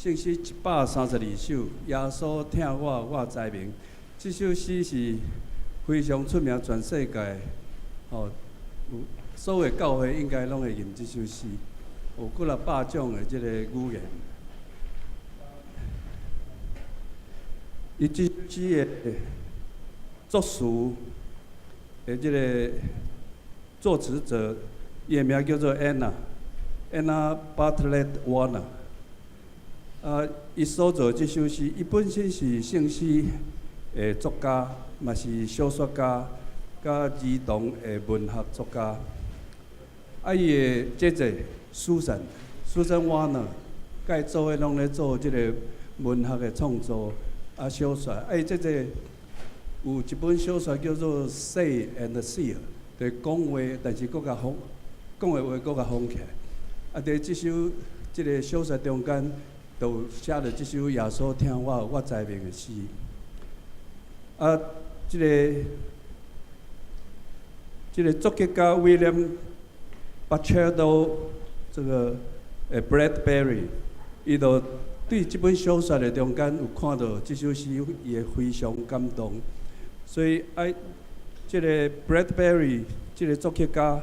聖詩132首，耶穌疼我，我知明。這首詩是非常出名，全世界吼，有所有教會應該攏會吟這首詩，有幾若百種的這个語言。伊這詩的作詞的這个作詞者，伊的名叫做 Anna，Anna Bartlett Warner。啊，伊所做這首詩，伊本身是聖詩的作家，嘛是小說家，佮兒童的文學作家。啊，伊的姐姐 Susan，Susan Warner，佮伊做伙攏咧做這个文學的創作。啊，小說，啊，伊這個有一本小說叫做《Say and Seal》，就是講話，但是閣共封，講的話閣共封起來。啊，佇這首這个小說中間，就有寫著這首耶穌疼我，我知明的詩。啊，這个作曲家 William Batchelor 這个Bradbury，伊就對這本小說的中間有看到這首詩，伊會非常感動。所以，愛這个 Bradbury 這个作曲家，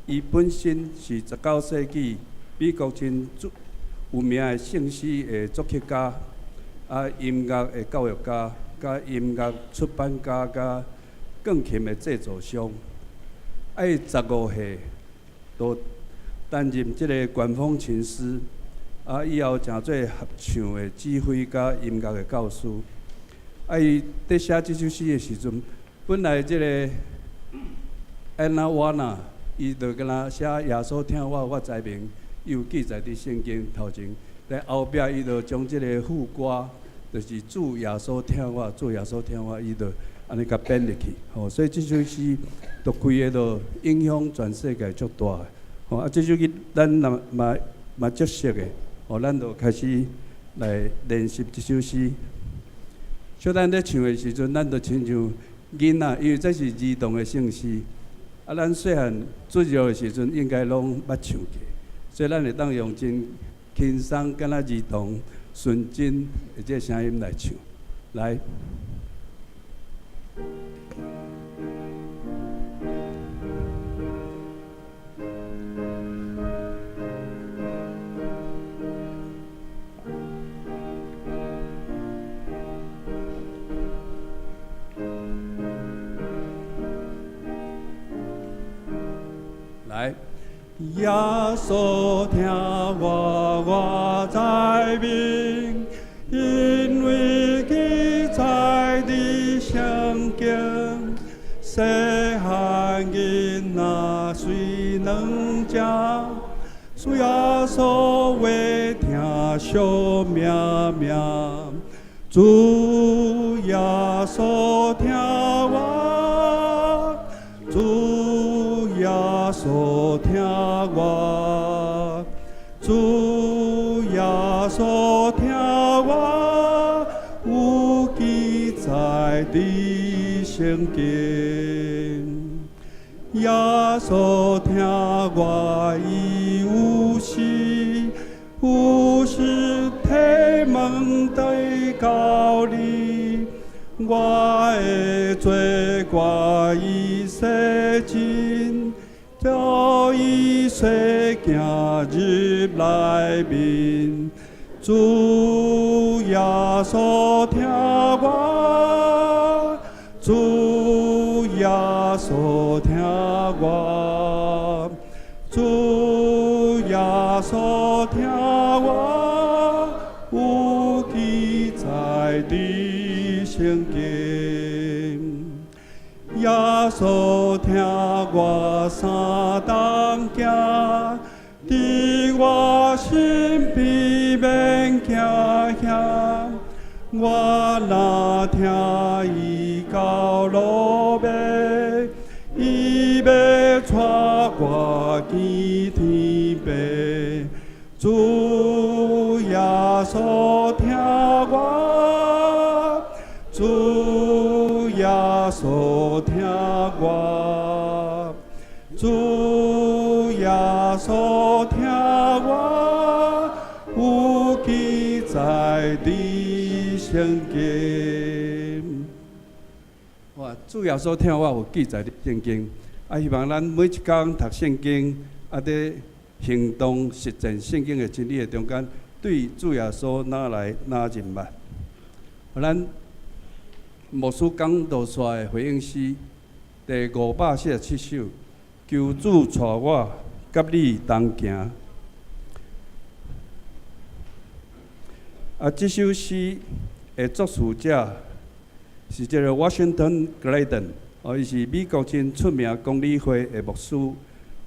伊本身是19世紀美國真著有名的聖詩的作曲家，啊，音樂的教育家，佮音樂出版家，佮鋼琴的製造商。啊，伊15歲就擔任這个管風琴師。啊，以後成做合唱的指揮佮音樂的教師。啊，伊佇寫這首詩的時陣，本來這个 Anna Warner，伊就敢若寫耶穌疼我，我知明，伊有記載佇聖經頭前。但後壁伊就將這个副歌，就是主耶穌疼我，主耶穌疼我，伊就按呢共編入去。吼，所以這首詩就規个就影響全世界足大的。吼，啊，這首歌咱若嘛嘛足熟的。哦，咱就開始來練習這首詩。小等咧唱的時陣，咱就親像囡仔，因為這是兒童的聖詩。啊，咱細漢主日的時陣應該攏捌唱過，所以咱會當用真輕鬆、敢若兒童純真的這个聲音來唱。來。來，耶穌疼我，我知明，因為記載佇聖經。細漢囡仔隨軟食，主耶穌話疼惜命命，主耶穌疼我，主耶穌疼我，主耶穌疼我，有記載佇聖經。耶穌疼我，伊有時有時提問對教理，我的罪過伊洗淨，叫伊洗行入內面。主耶穌疼我，主耶穌疼我，主耶穌疼我，有記載佇聖經。耶穌疼我三冬行，佇我身邊免驚嚇。我若聽伊到路尾，伊欲帶我見天父。主耶穌疼我，主耶穌疼我，主耶穌疼我，有記載佇聖經。哇！主耶穌疼我有記載佇聖經，啊，希望咱每一工讀聖經，啊，佇行動實踐聖經的真理的中間，對主耶穌若來若認捌。咱牧師講道煞的回應詩第547首，求主帶我佮你同行。啊，這首詩的作詞者是這個 Washington Gladden，哦，伊是美國真出名公理會的牧師、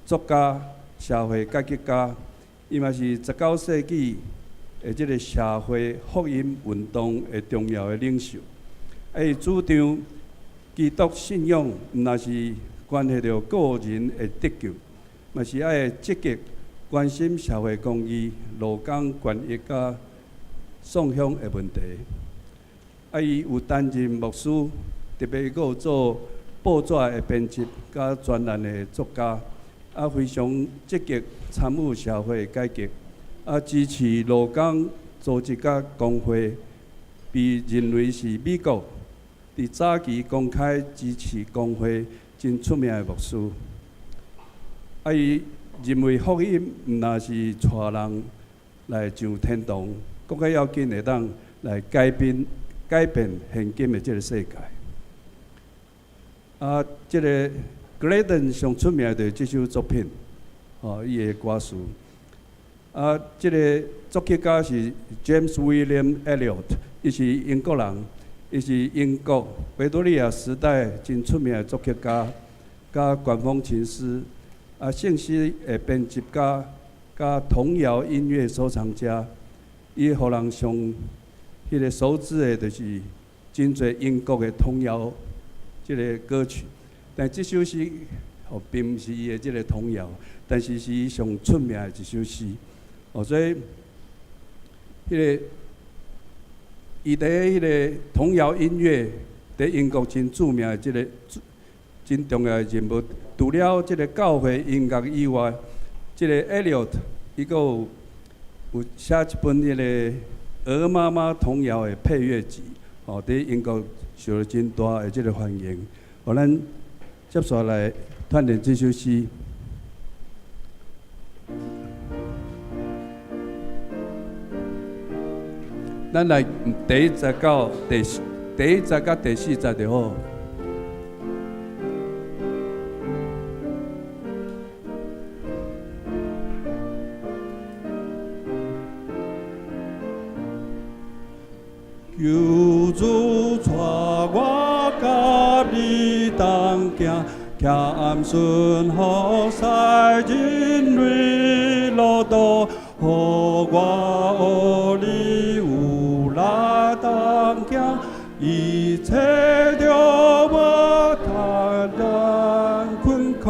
作家、社會改革家，伊嘛是19世紀的這個社會福音運動的重要的領袖。啊，伊主張基督信仰毋但是關係著個人的得救，嘛是愛積極關心社會公義、勞工權益佮喪鄉的問題。啊，伊有擔任牧師，特別伊閣有做報紙的編輯佮專欄的作家，啊，非常積極參與社會改革，啊，支持勞工組織佮工會，被認為是美國佇早期公開支持工會真出名的牧師。啊，伊認為福音毋但是帶人來上天堂，閣較要緊會當來改變現今的這個世界。啊，這個 Gladden 上出名的就是這首作品，哦，伊的歌詞。啊，這個作曲家是 James William Elliot，伊是英國人，伊是英國維多利亞時代真出名的作曲家，佮管風琴師，啊，聖詩的編輯家，佮童謠音樂收藏家。伊予人上彼個熟知的，就是真濟英國的童謠這個歌曲。但這首詩哦，並毋是伊的這個童謠，但是是伊上出名的一首詩。哦，所以，彼個伊佇彼個童謠音樂佇英國真著名的這個真重要的人物。除了這個教會音樂以外，這個 Elliot 伊閣有寫一本彼個鵝媽媽童謠的配樂集，哦，佇英國受到真大的這個歡迎。予咱接紲來傳念這首詩。咱來第一節到第四，第一節佮第四節就好。求主帶我佮你同行，徛順服駛人類路途，予我學你有力同行，一切著無困難困苦，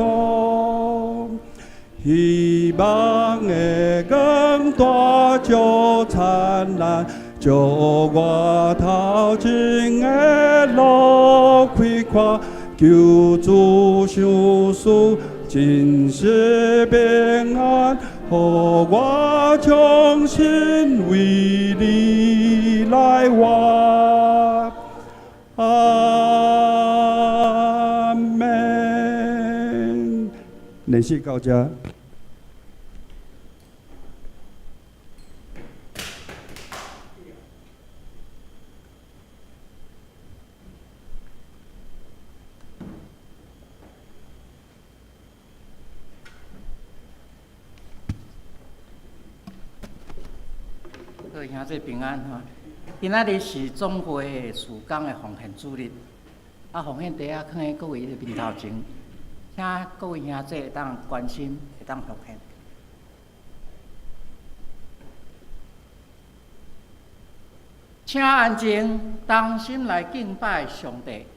希望的光大照燦爛。照我頭前的路開闊，求主賞賜真實平安，予我衷心為你來活。阿們。練習到這。各位兄弟平安吼！今仔日是總會事工的奉獻主日，啊，奉獻袋仔囥佇各位的面頭前，請各位兄弟會當關心，會當奉獻。請安靜，同心來敬拜上帝。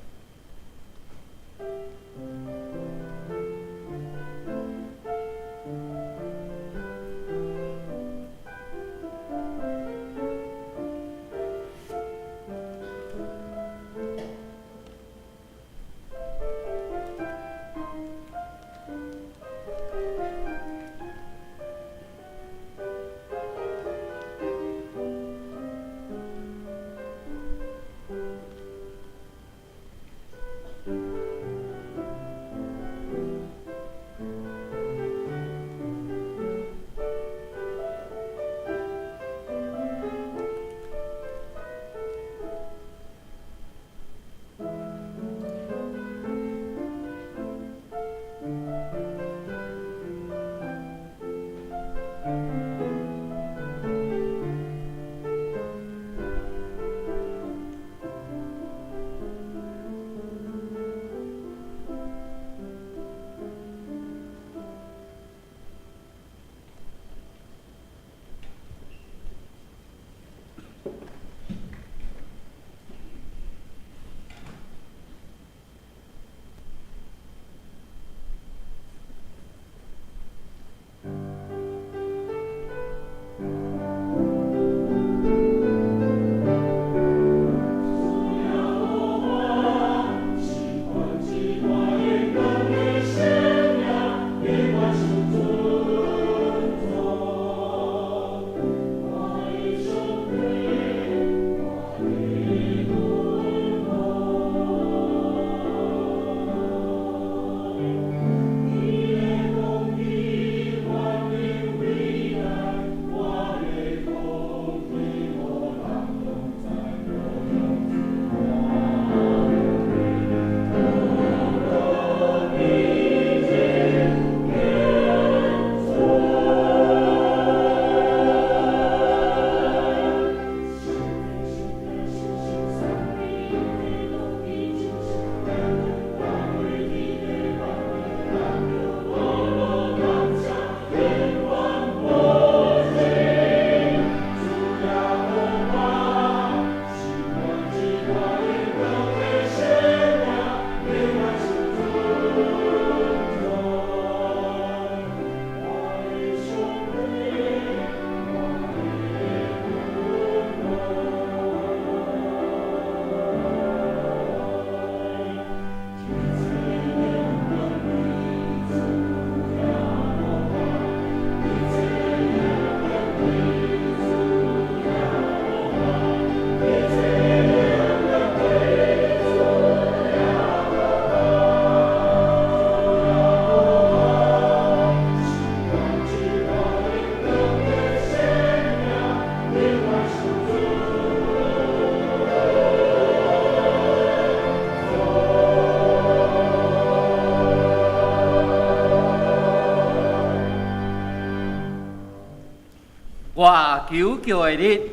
我求叫的日，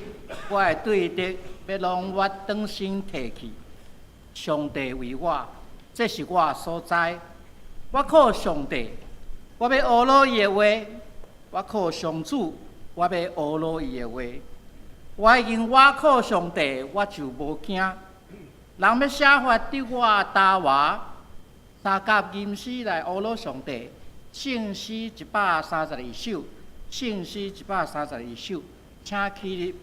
我的對敵欲將我轉身退去。上帝為我，這是我所在。我靠上帝，我欲學老伊的話；我靠上主，我欲學老伊的話。我已經倚靠上帝，我就無驚。人欲設法對我打我，三甲吟詩來呵咾上帝。聖詩132首，聖詩132首，請起立。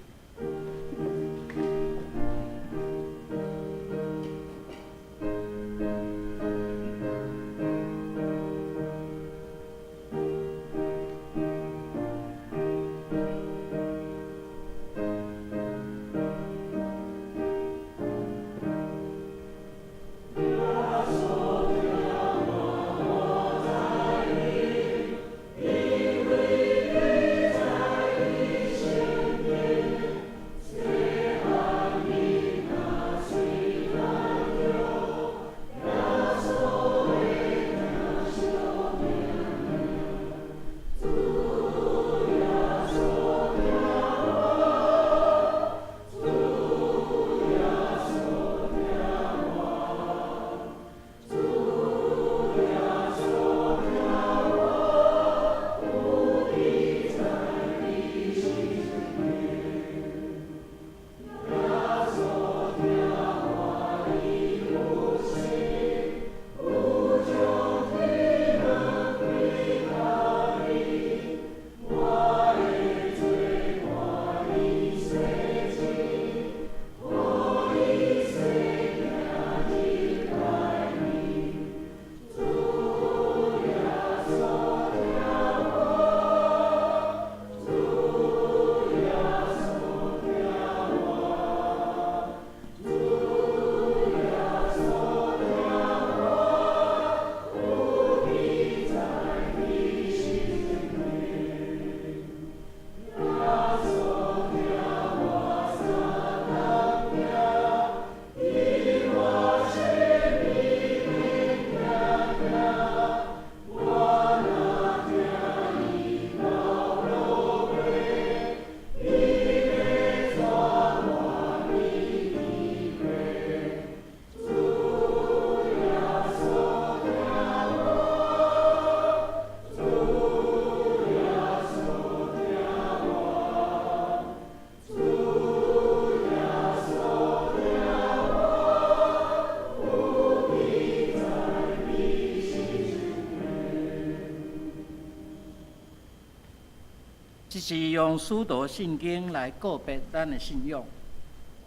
這是用使徒信經來告別咱的信仰。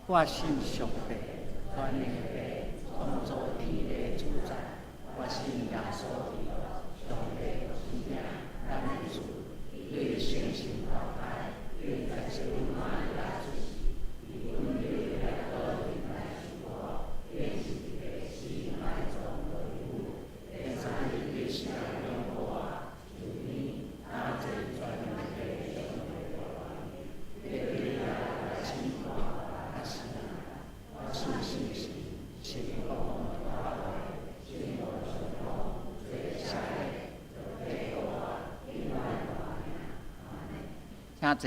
我信上帝，全能的父，創造天地主宰。我信耶穌基督，上帝的親子，咱的主，對聖神投胎，對耶穌瑪利亞出世，佇本底彼拉多來受苦，釘十字架死埋葬落地獄，第三日佇死人中復活，升天，擔坐全能的上帝右邊，對佇來審判活死人。我信聖神，聖國教會，聖徒相通，罪赦免，肉體復活，永遠活命。請坐。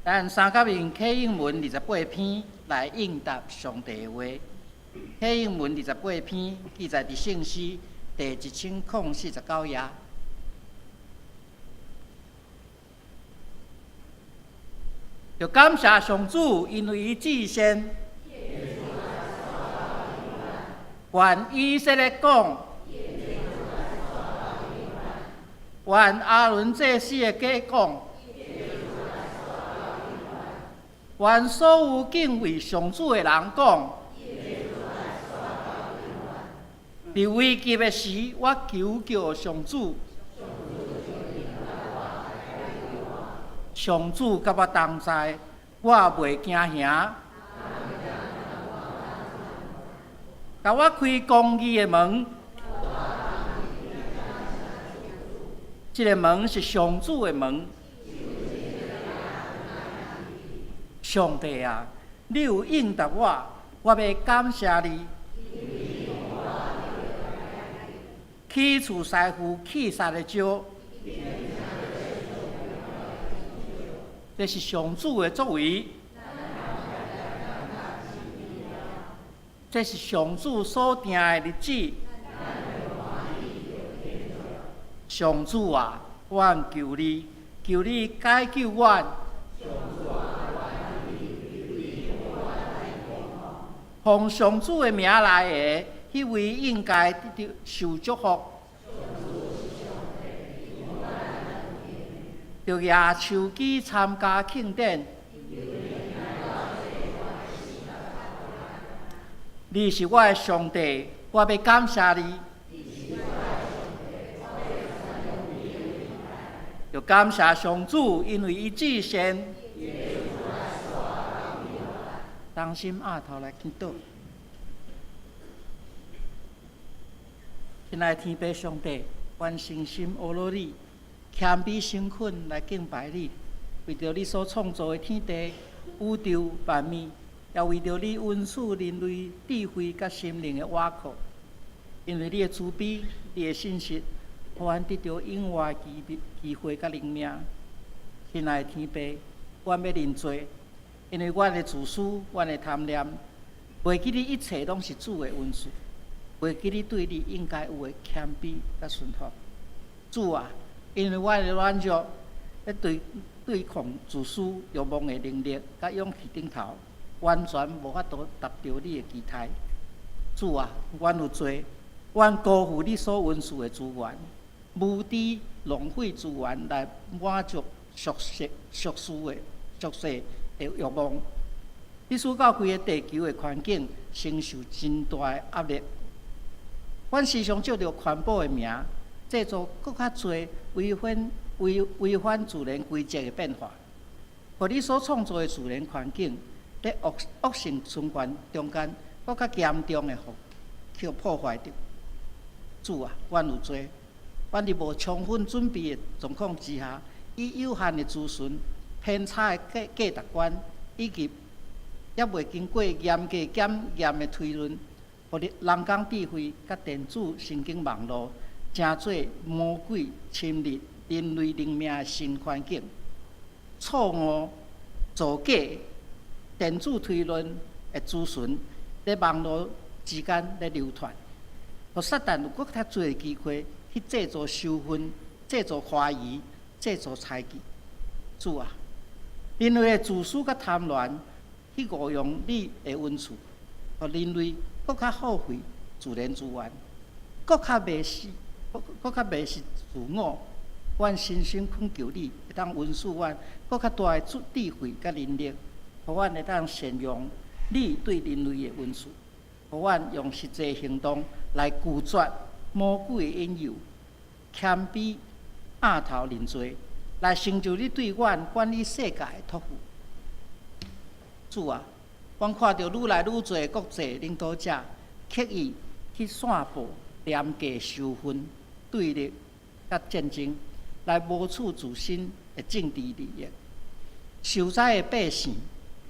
咱三甲用啟應文28篇來應答上帝的話。啟應文28篇記載佇聖詩第1049頁。就感謝上主，因為伊至善。願以色列講，願亞倫祭司的家講，願所有敬畏上主的人講。佇危急的時，我求叫上主，上主佮我同在，我袂驚嚇。共我開公義的門，這个門是上主的門。上帝啊，你有應答我，我欲感謝你。起厝師傅棄殺的石，這是上主的作為。這是上主所定的日子。上主啊，阮求你，求你解救阮。奉上主的名來的，彼位應該得著受祝福。著舉手機參加慶典。你是我的上帝，我欲感謝你。著感謝上主，因為伊至善。同心徼頭來祈禱。親愛的天父上帝，阮誠心阿羅你，謙卑誠懇來敬拜你，為著你所創造的天地、宇宙萬物，也為著你恩賜人類智慧佮心靈的倚靠。因為你的慈悲、你的信實，予阮得著永活的機會佮靈命。親愛的天父，阮欲認罪，因為阮的自私、阮的貪念，袂記得一切攏是主的恩賜，袂記得對你應該有的謙卑佮順服。主啊，因為阮的軟弱，咧對對抗自私欲望的能力佮勇氣頂頭，完全無法度達著你的期待。主啊，阮有罪，阮辜負你所恩賜的資源，無知浪費資源來滿足俗世俗事的俗世的欲望。你使到規个地球的環境承受真大的壓力。阮時常借著環保的名，製造閣較濟違反違違反自然規則的變化，予你所創造的自然環境，佇惡惡性循環中間，閣較嚴重的予去破壞著。主啊，阮有罪，阮佇無充分準備的狀況之下，以有限的資訊、偏差的價價值觀，以及猶未經過嚴格檢驗的推論，予人工智慧佮電子神經網路，成做魔鬼侵入人類靈命的新環境。錯誤、造假、電子推論的資訊，佇網路之間咧流傳，予撒旦有閣較濟的機會去製造仇恨、製造懷疑、製造猜忌。主啊，人類的自私佮貪婪，去誤用你的恩賜，予人類閣較耗費自然資源，閣較迷失，閣較迷失自我。阮深深懇求你，會當恩賜阮閣較大的智慧佮能力，予阮會當善用你對人類的恩賜，予阮用實際行動來拒絕魔鬼的引誘，謙卑徼頭認罪，來成就你對阮管理世界的託付。主啊，阮看著愈來愈濟國際領導者刻意去散布廉價仇恨、對立佮戰爭，來謀取自身的政治利益。受災的百姓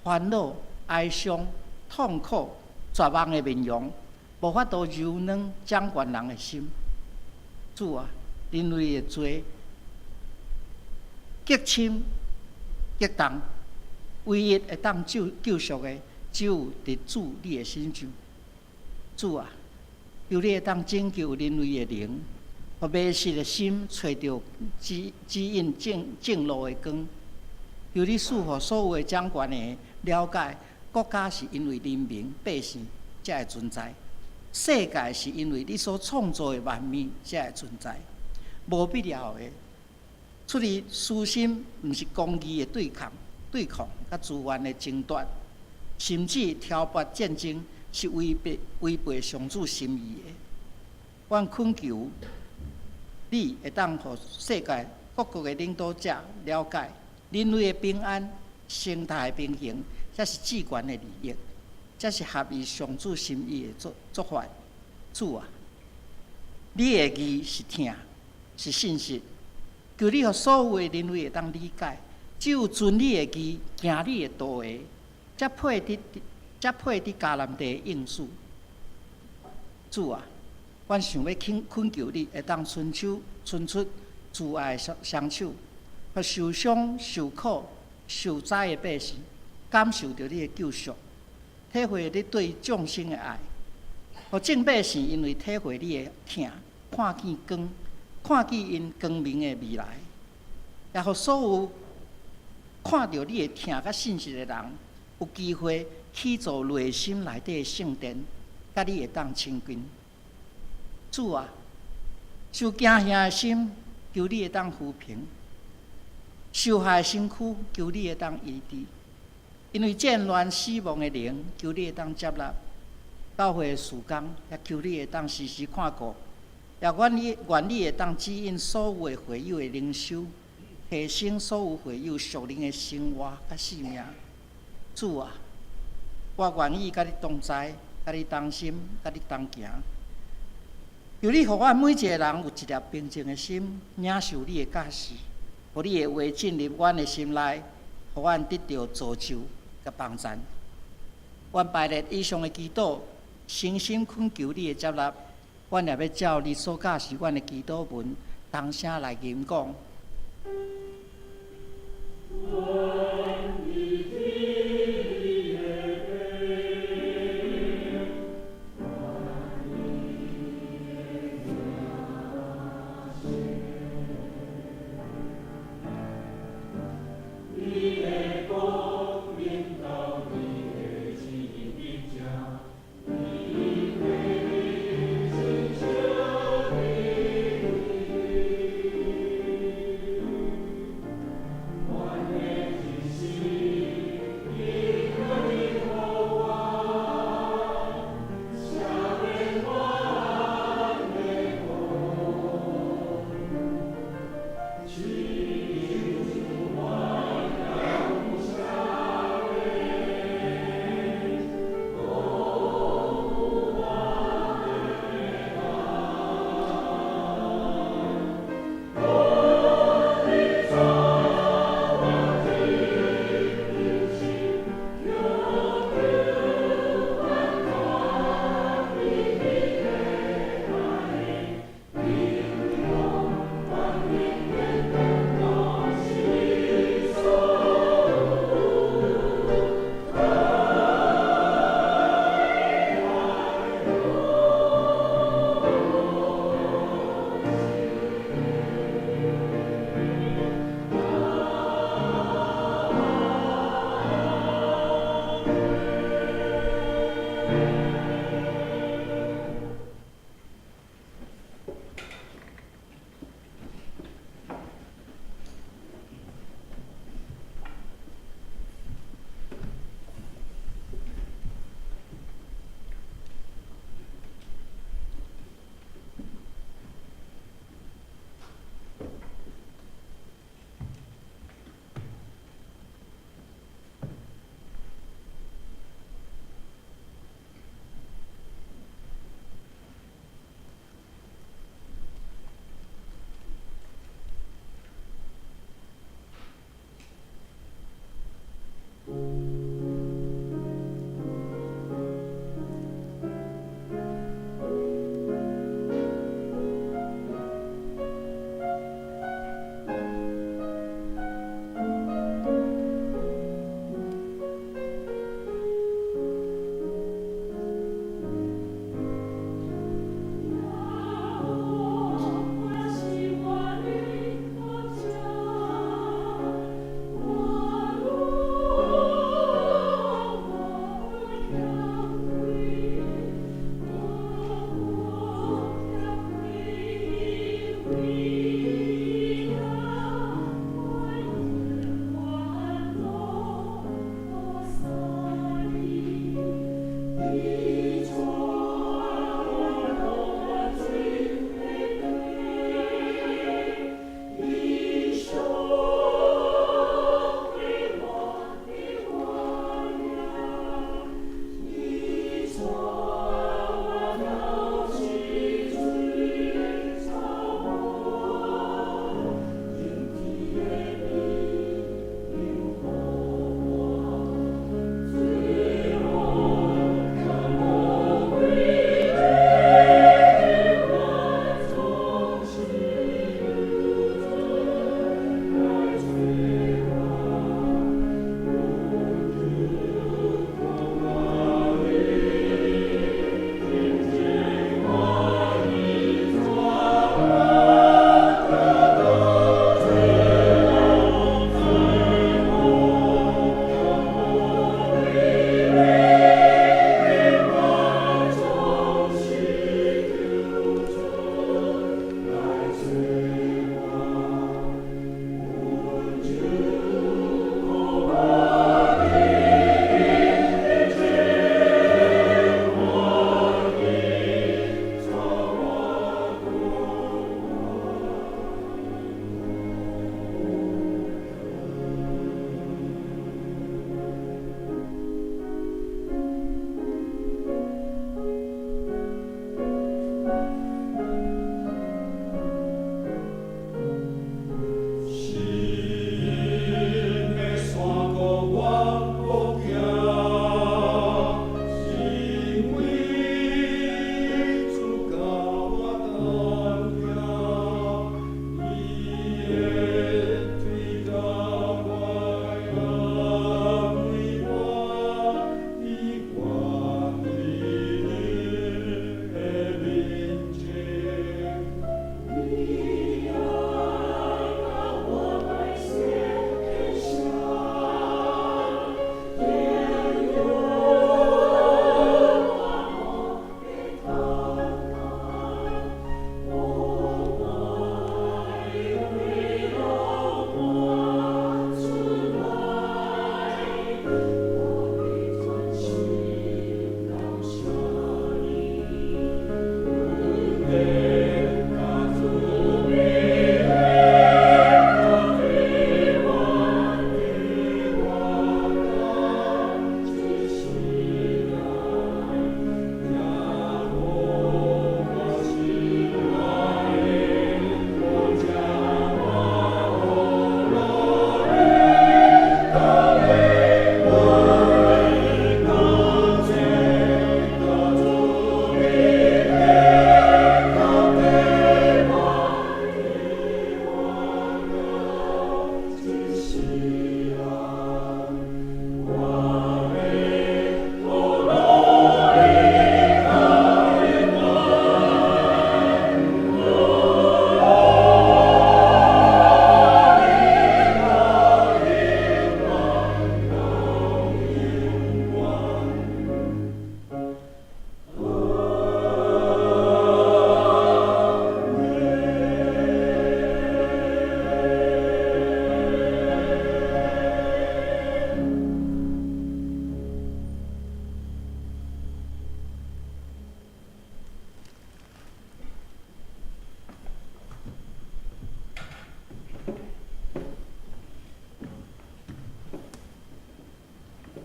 煩惱、哀傷、痛苦、絕望的面容，無法度柔軟掌權人的心。主啊，人類的罪極深極重，唯一會當救救贖的，只有佇主你的身上。主啊，求你會當拯救人類的靈，予迷失的心揣著指指引正正路的光。求你賜予所有的掌權的了解，國家是因為人民百姓才會存在，世界是因為你所創造的萬物才會存在。無必要的出於私心，毋是公義的對抗、對抗佮資源的爭奪，甚至挑撥戰爭，是違背違背上主心意的。阮懇求你會當予世界各國的領導者了解，人類的平安、生態平衡，才是至懸的利益，才是合伊上主心意的做做法。主啊，你的義是疼，是信實，求你予所有的人類會當理解，只有遵你的義，行你的道的，才配得才配得迦南地的應許。主啊，阮想欲懇懇求你，會當伸手伸出慈愛的雙雙手，予受傷、受苦、受災的百姓，感受著你的救贖，體會你對眾生的愛。予眾百姓因為體會你的疼，看見光，看見𪜶光明的未來，也予所有看著你的疼佮信實的人，有機會起造內心內底的聖殿，佮你會當親近。主啊，受驚嚇的心，求你會當撫平；受害的身軀，求你會當醫治。因為戰亂死亡的靈，求你會當接納。教會的事工，也求你會當時時看顧，也願你會當指引所有的會友的靈修，提升所有會友屬靈的生活佮性命。主啊，我願意佮你同在，佮你同心，佮你同行。求你予阮每一个人有一粒平靜的心，領受你的教示，予你的話進入阮的心內，予阮得著造就佮幫贊。阮排列以上的祈禱，誠心懇求你的接納。阮也欲照你所教示阮的祈禱文，同聲來吟講。你的光明到你的。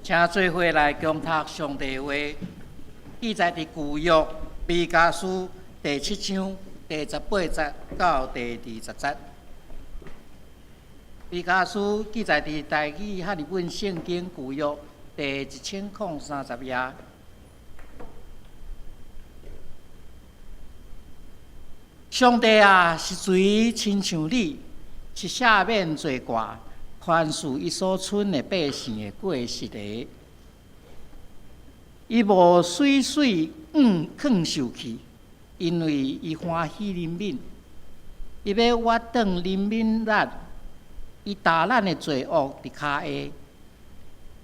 請做伙來共讀上帝話，記載佇舊約彌迦書第七章第十八節到第二十節。彌迦書記載佇台語漢語本聖經舊約第1030頁。上帝啊，是誰親像你，是赦免罪過、寬恕伊所剩的百姓的過失的？伊無隨隨囥受氣，因為伊歡喜憐憫。伊欲挖斷憐憫咱，伊擔咱的罪惡佇跤下。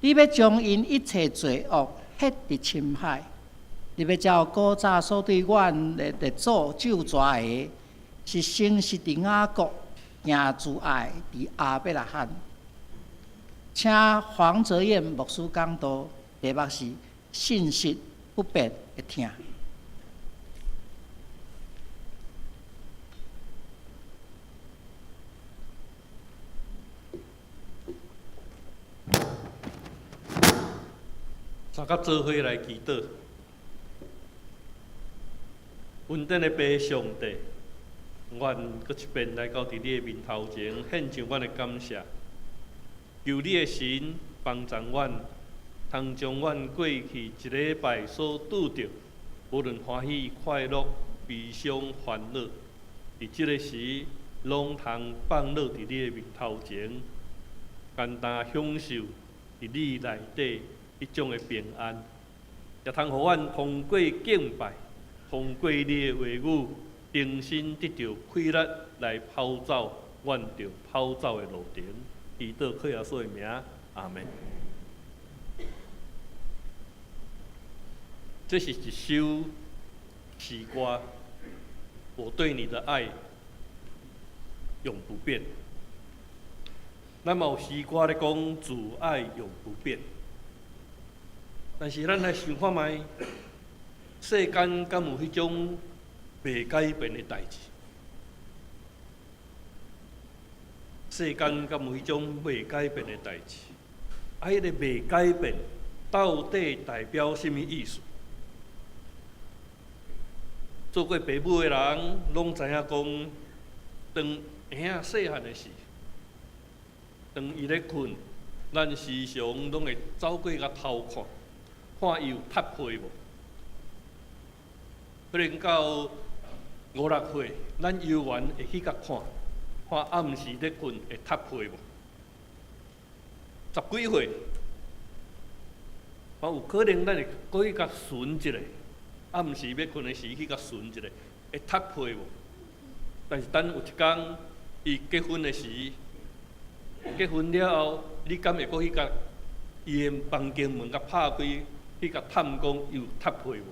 你欲將𪜶一切罪惡撇佇深海。你欲照古早所對阮的列祖咒詛的，是誠實佇雅各，行慈愛佇亞伯拉罕。請黃澤彦牧師講道，題目是信實不變的疼。大家做伙來祈禱。恩典的父上帝，阮閣一遍來到佇你的面頭前，獻上阮的感謝。求你的神幫助阮，通將阮過去一禮拜所拄著，無論歡喜、快樂、悲傷、煩惱，佇這个時攏通放落佇你的面頭前，簡單享受佇你內底彼種的平安，也通予阮通過敬拜，通過你的話語，重新得著氣力來跑走阮著跑走的路程。祈禱靠耶穌的名，阿們。這是一首詩歌，我對你的愛永不變。咱嘛有詩歌咧講主愛永不變，但是咱來想看覓，世間敢有彼種袂改變的代誌？世間敢有彼種袂改變的代誌？啊，彼個袂改變到底代表啥物意思？做過爸母的人攏知影講，當嬰仔細漢的時，當伊咧睏，咱時常攏會走過共偷看，看伊有踢被無？可能到五六歲，咱猶原會去共看，看暗時咧睏會踢被無？十幾歲，嘛有可能咱會閣去共巡一下，暗時欲睏的時去共巡一下，會踢被無？但是等有一工伊結婚的時，結婚了後，你敢會閣去共伊的房間門共拍開，去共探講伊有踢被無？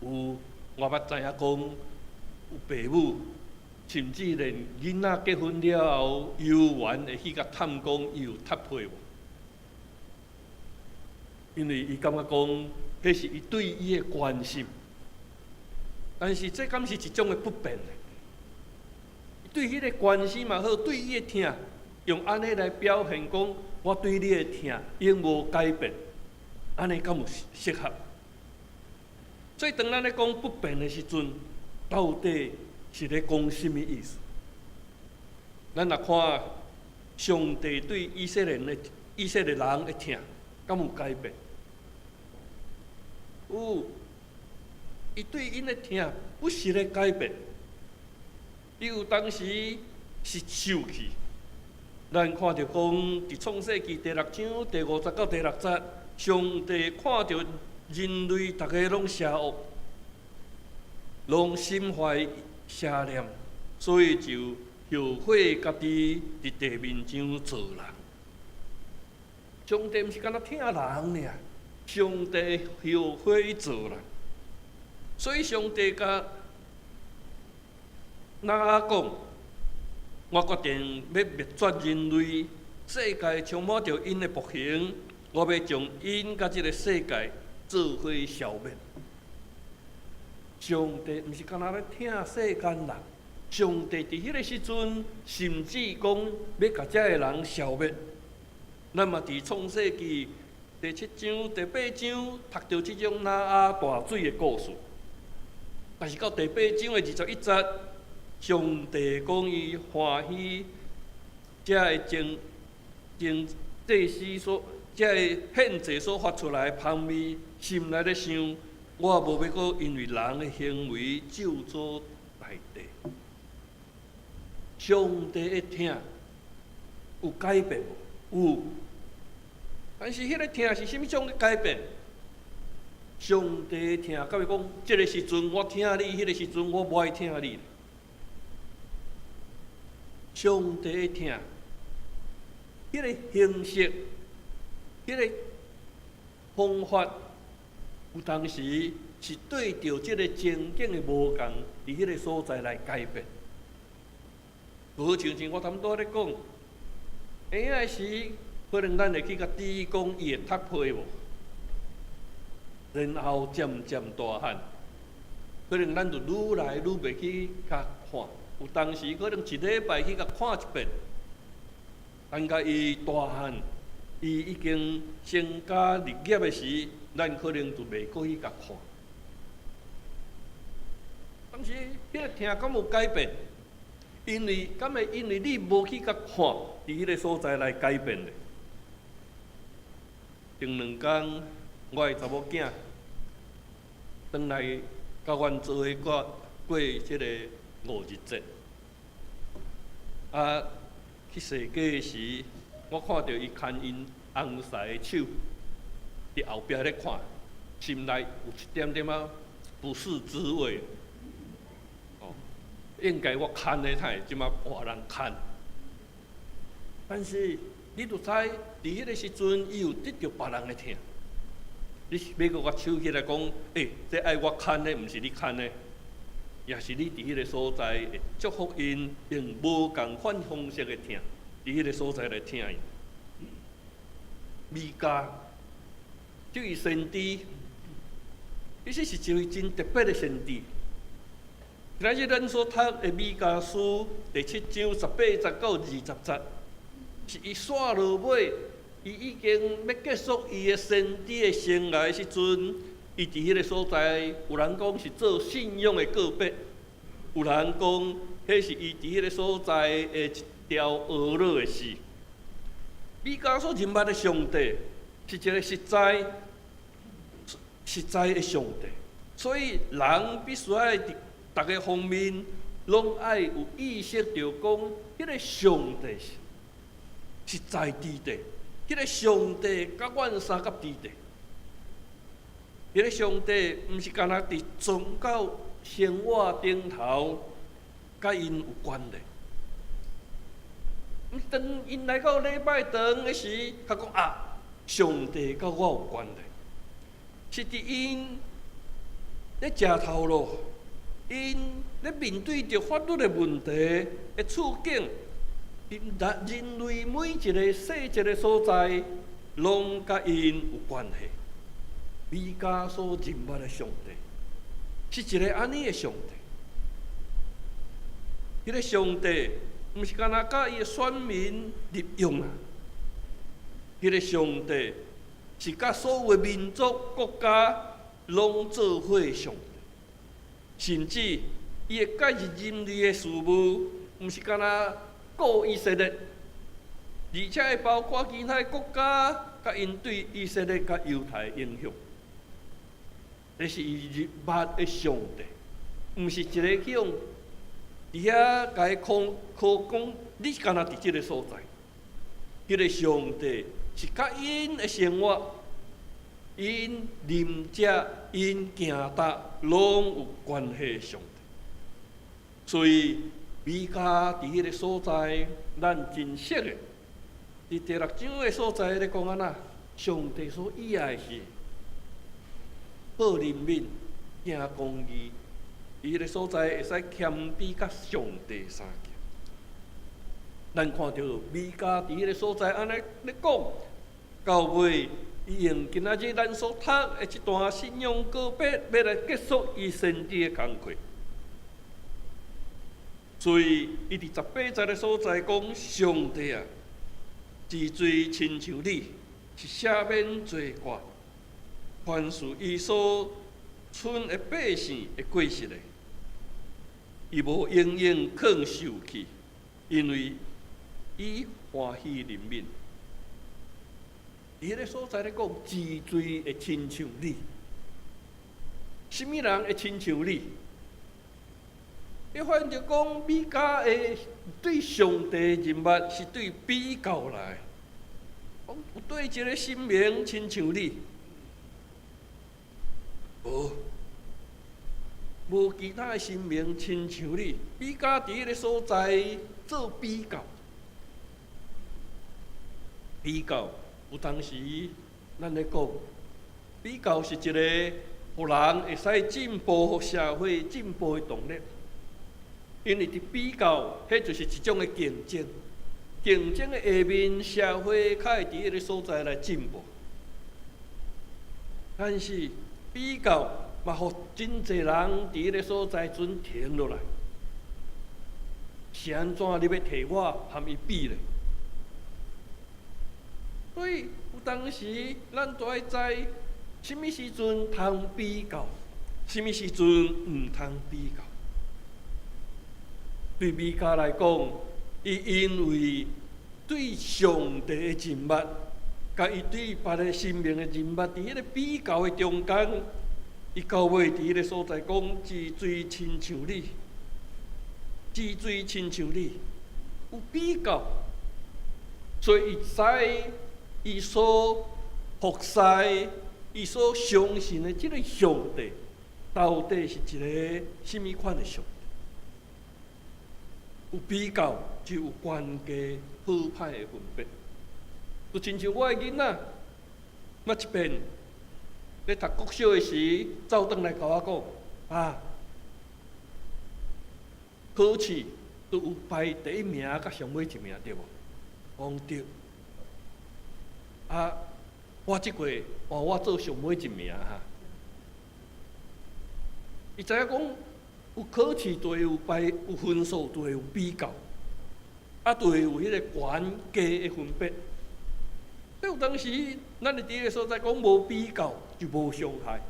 有，我捌知影講有爸母，甚至連囡仔結婚了後，猶原會去共探講伊有踢被無？因為伊感覺講，彼是伊對伊的關心。但是這敢是一種的不變呢？對彼个關心嘛好，對伊的疼，用按呢來表現講，我對你的疼永無改變，按呢敢有適合？所以當咱咧講不變的時陣，到底是咧講啥物意思？咱若看上帝對以色列人的疼，敢有改變？有，伊對𪜶的疼不時咧改變。伊有當時是受氣，咱看著講，佇創世記第六章第五節到第六節，上帝看著人類逐个攏邪惡，攏心懷邪念，所以就後悔家己佇地面上造人。上帝毋是干焦疼人爾，上帝後悔造人，所以上帝共挪亞講，我決定欲滅絕人類，世界充滿著𪜶的暴行，我欲將𪜶佮這个世界做伙消滅。上帝毋是干焦咧疼世間人，上帝佇彼个時陣，甚至講欲共遮个人消滅。咱嘛佇創世記第七章、第八章讀著這種挪亞大水的故事。但是到第八章的21節，上帝講伊歡喜這个精精祭司所，這个獻祭所發出來的香味，心內咧想，我無欲閣因為人的行為咒詛大地。上帝的疼有改變無？有。但是彼个疼是啥物種的改變？上帝的疼，敢會講，這个時陣我疼你，彼个時陣我無愛疼你。上帝的疼，彼个形式，彼个方法，有當時是對著這个情景的無仝，佇彼个所在來改變。無像像我頭拄仔咧講，嬰仔時可能咱會去共豬講，伊會踢皮無？然後漸漸大漢，可能咱就愈來愈袂去共看，有當時可能一禮拜去共看一遍。等共伊大漢，伊已經成家立業的時，咱可能就袂閣去共看。當時彼個疼敢有改變？因為敢會因為你無去共看，佇彼個所在來改變的。前兩工，我的查某囝轉來共阮做伙過過這个五日節。啊，去踅街時，我看著伊牽𪜶翁婿的手，佇後壁咧看，心內有一點點仔不是滋味。哦，應該我牽的，才會這馬換人牽。但是你就知，佇彼个時陣，伊有得著別人的疼。你是欲閣共手起來講，欸，這愛我牽的，毋是你牽的，也是你佇彼个所在會祝福𪜶，用無仝款方式的疼，佇彼个所在來疼𪜶。彌迦，這位先知，其實是一位真特別的先知。今仔日咱所讀的彌迦書第七章18節到20節，是伊煞落尾，伊已經欲結束伊的先知的生涯的時陣，伊佇彼个所在，有人講是做信仰的告別，有人講彼是伊佇彼个所在的一條懊惱的詩。彌迦所認捌的上帝是一个實在、實在的上帝，所以人必須愛佇逐个方面攏愛有意識著講，彼个上帝是實在佇的，彼个上帝佮阮相佮佇的，彼个上帝毋是干焦佇宗教生活頂頭佮𪜶有關的。毋是當𪜶來到禮拜堂的時，才講啊，上帝佮我有關的，是佇𪜶咧食頭路，𪜶咧面對著法律的問題的處境，人人類每一个細節的所在，攏佮𪜶有關係。彌迦所認捌的上帝，是一个按呢的上帝。彼个上帝毋是干焦佮伊的選民立約啊，彼个上帝是佮所有的民族國家攏做伙的上帝，甚至伊會介入人類的事務，毋是干焦顧以色列，而且會包括其他國家，佮𪜶對以色列佮猶太的影響。這是伊認捌的上帝，毋是一个去予佇遐共伊空可講，你干焦佇這个所在，彼个上帝是佮𪜶的生活、𪜶啉食、𪜶行踏，攏有關係的上帝。所以，彌迦佇彼个所在，咱真熟的。佇第六章的所在咧講按怎？上帝所喜愛的是好憐憫、行公義，佇彼个所在會使謙卑佮上帝相見。咱看著彌迦佇彼个所在按呢咧講，到尾伊用今仔日咱所讀的這段信仰告別，欲來結束伊先知的工課。所以，伊佇18節的所在講：上帝啊，治罪親像你，是赦免罪過，寬恕伊所剩的百姓的過失的。伊無永遠囥受氣，因為伊歡喜憐憫。佇彼个所在咧講，治罪會親像你，啥物人會親像你？伊發現著講，米迦的對上帝認捌是對比較來，講有佗一个神明親像你，無，無其他的神明親像你。米迦佇彼个所在做比較，比較有當時咱咧講，比較是一个予人會使進步、予社會進步的動力。因為佇比較，彼就是一種的競爭，競爭的下面，社會較會佇彼个所在來進步。但是比較嘛，予真濟人佇彼个所在陣停落來。是按怎你欲提我含伊比咧？所以有當時咱都愛知，啥物時陣通比較，啥物時陣毋通比較。對米迦來講，伊因為對上帝的認捌，佮伊對別个神明的認捌，佇彼个比較的中間，伊到尾佇彼个所在講，治罪親像你，治罪親像你，有比較，所以伊知伊所服侍、伊所相信的這个上帝，到底是一个啥物款的上帝。有比較就有懸低好歹的分別，就親像我的囡仔，捌一遍咧讀國小的時，走轉來共我講，啊，考試都有排第一名佮上尾一名對無？講對。啊，我這回換我做上尾一名哈。伊知影講，有考試就會有排有分數，就會有比較，啊，就會有彼个懸低的分別。所以有當時，咱佇彼个所在講無比較就無傷害，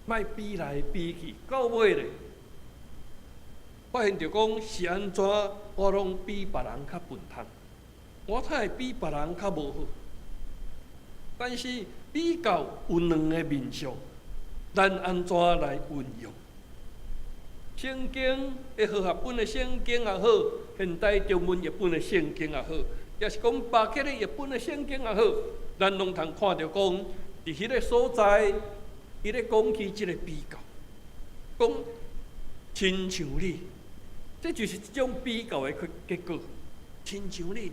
莫比來比去，到尾咧，發現著講是按怎，我攏比別人較笨拙，我才會比別人較無好。但是比較有兩个面向，咱按怎來運用？聖經的和合本的聖經也好，現代中文譯本的聖經也好，抑是講巴克的譯本的聖經也好，咱攏通看著講，佇彼个所在，伊咧講起這个比較，講親像你，這就是一種比較的結果。親像你，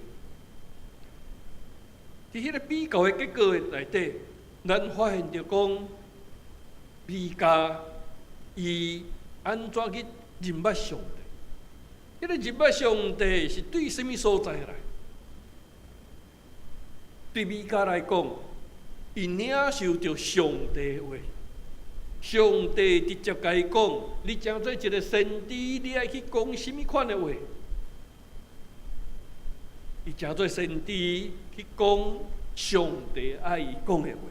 佇彼个比較的結果的內底，咱發現著講，米迦伊按怎去認捌上帝？彼个認捌上帝是對啥物所在來？對米迦來講，伊領受著上帝話，上帝直接共伊講：你成做一个先知，你愛去講啥物款的話？伊成做先知去講上帝愛伊講的話，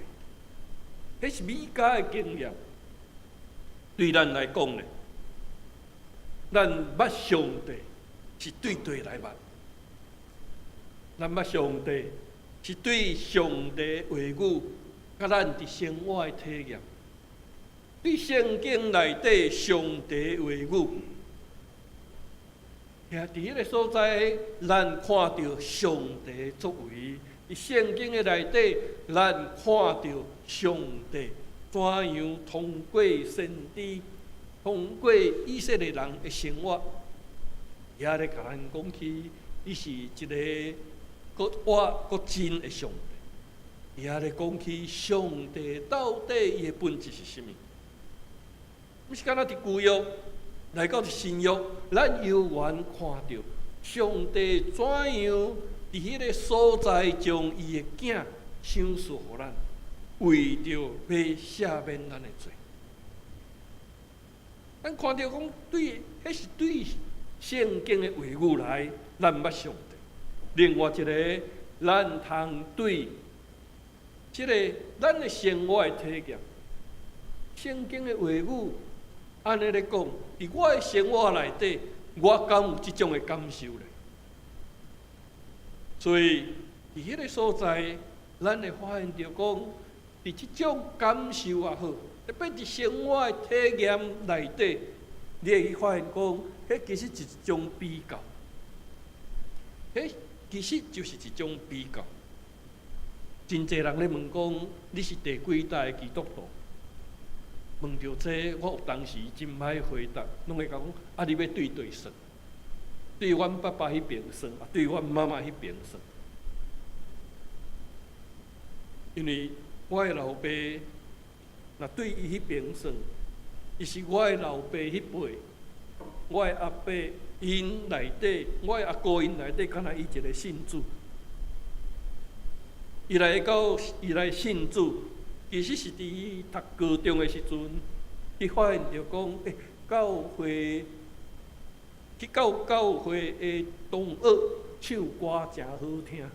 彼是米迦的經驗。對咱來講咧，咱捌上帝是對佗來捌，咱捌上帝是對上帝話語，佮咱佇生活的體驗。對聖經內底上帝話語，徛佇彼个所在，咱看著上帝作為；佇聖經的內底，咱看著上帝怎樣通過先知、通過以色列人的生活，也咧共咱講起，伊是一个閣活閣真的上帝。也咧講起上帝到底伊的本質是啥物？毋是干焦佇舊約來到佇新約，咱猶原看著上帝怎樣佇彼个所在將伊的囝賞賜予咱，為著欲赦免咱的罪。咱看著講對，彼是對聖經的話語來，咱捌上帝。另外一个咱通對這个咱的生活的體驗，聖經的話語按呢咧講，佇我的生活內底，我敢有這種的感受咧？所以佇彼个所在，咱會發現著講，佇這種感受也好，特別佇生活的體驗內底，你會去發現講，彼其實是一種比較，彼其實就是一種比較。真濟人咧問講，你是第幾代的基督徒？問著這，我有當時真歹回答，攏會講啊，你欲對佗算？對阮爸爸彼邊算，啊，對阮媽媽彼邊算。因為我的老爸，若對伊彼邊算，伊是我的老爸彼輩，我的阿伯𪜶內底，我的阿姑𪜶內底，敢若伊一个信主。伊來到伊來信主，其實是佇伊讀高中的時陣，伊發現著講，欸，教會去到教會的同學唱歌誠好聽，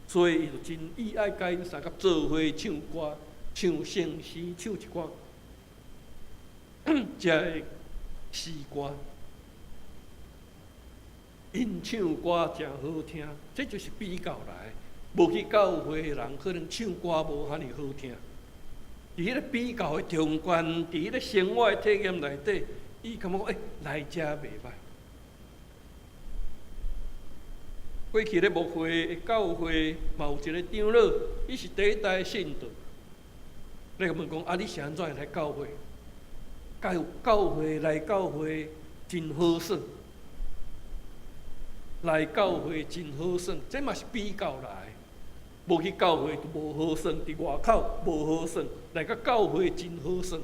所以伊就真意愛共𪜶相佮做伙唱歌、唱聖詩、唱一寡遮的詩歌。𪜶唱歌誠好聽，這就是比較來。無去教會的人，可能唱歌無遐爾好聽。佇彼个比較的中間，佇彼个生活的體驗內底，伊感覺講，欸，來遮袂䆀。過去咧牧會的教會，嘛有一个長老，伊是第一代信徒。咧問講，啊，你是按怎會來教會？教教會來教會真好耍，來教會真好耍，這嘛是比較來。無去教會就無好耍，佇外口無好耍，來到教會真好耍。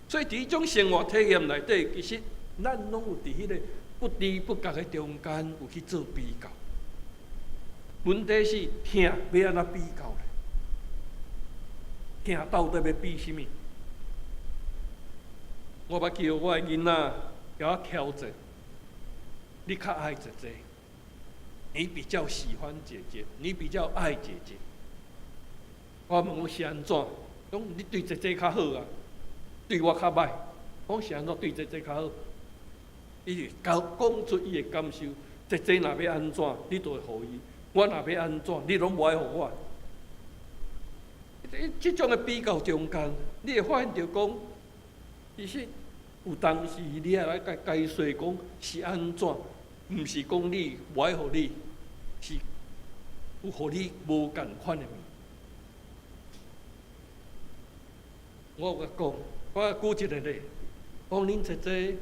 所以佇彼種生活體驗內底，其實咱攏有佇彼个不知不覺的中間有去做比較。問題是疼欲按怎比較咧？疼到底欲比啥物？我捌叫我的囡仔共我挑戰，你較愛姐姐，你比較喜歡姐姐，你比較愛姐姐。我問我是按怎？講你對姐姐較好啊，對我較䆀。講是按怎對姐姐較好？伊就講出伊的感受。姐姐若欲按怎，你就會予伊；我若欲按怎，你攏無愛予我。這種的比較中間，你會發現著講，其實有當時你愛來共解說講是按怎，毋是講你無愛予你，是有予你無仝款的物。我有共講，我舉一個例，講恁姐姐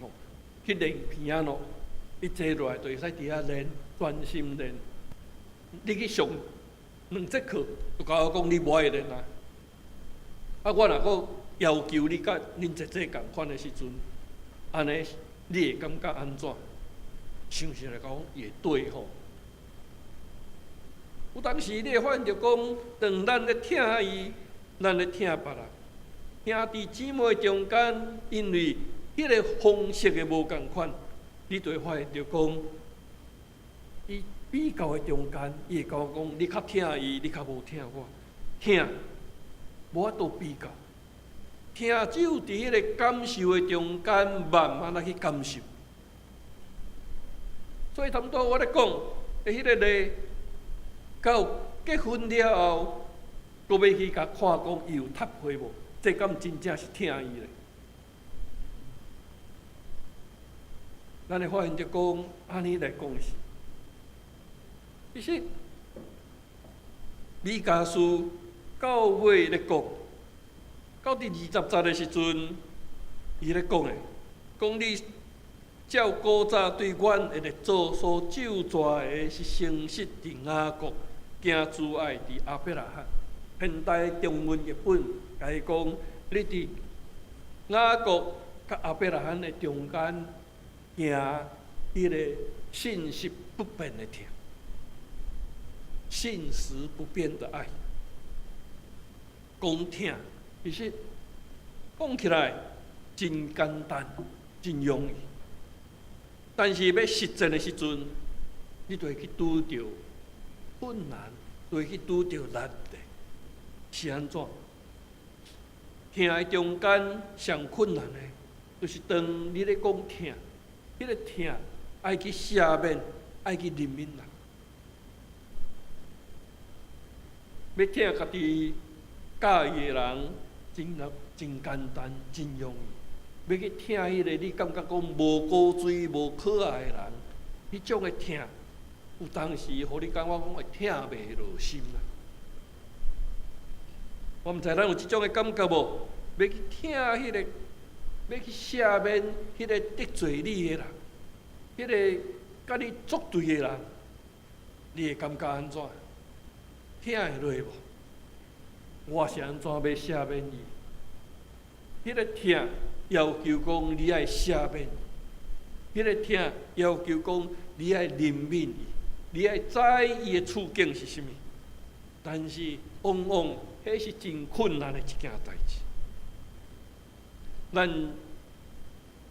哦去練琵琶咯，伊坐落來就會使佇遐練，專心練。你去上兩節課，就共我講你無愛練啊。啊，我若閣要求你佮恁姐姐仝款的時陣，按呢你會感覺按怎？想想來講也對吼。有當時你會發現著講，當咱咧疼伊，咱咧疼別人，兄弟姊妹中間，因為彼个方式的無仝款，你就會發現著講，伊比較的中間，伊會共我講，你較疼伊，你較無疼我，疼無法度比較，疼只有佇彼个感受的中間，慢慢仔去感受。所以頭拄我咧講的彼个例，到結婚了後，閣欲去共看講伊有脫皮無？這敢真正是疼伊咧？咱會發現著講，按呢來講是，其實彌迦書到尾咧講，到佇20節的時陣，伊咧講的，講你照古早對阮的列祖所咒詛的是誠實佇雅各，行慈愛佇亞伯拉罕。現代中文譯本共伊講，你佇雅各佮亞伯拉罕的中間行彼个信實不變的疼，信實不變的愛。講疼，其實講起來真簡單，真容易，但是欲實踐的時陣，你就會去拄著困難，就會去拄著難題，是按怎？疼的中間上困難的，就是當你咧講疼，彼個疼愛去赦免，愛去憐憫人。欲疼家己喜歡的人，真真簡單，真容易。欲去疼彼個你感覺講無古錐、無可愛的人，彼種的疼，有當時予你感覺講會疼袂落心啦。我毋知咱有這種的感覺無？欲去疼彼個，欲去赦免彼個得罪你的人，彼個佮你作對的人，你會感覺按怎？疼會落無？我是按怎欲赦免伊？彼個疼要求講你愛赦免，彼個疼要求講你愛憐憫伊，你愛知伊的處境是啥物。但是往往彼是真困難的一件代誌，咱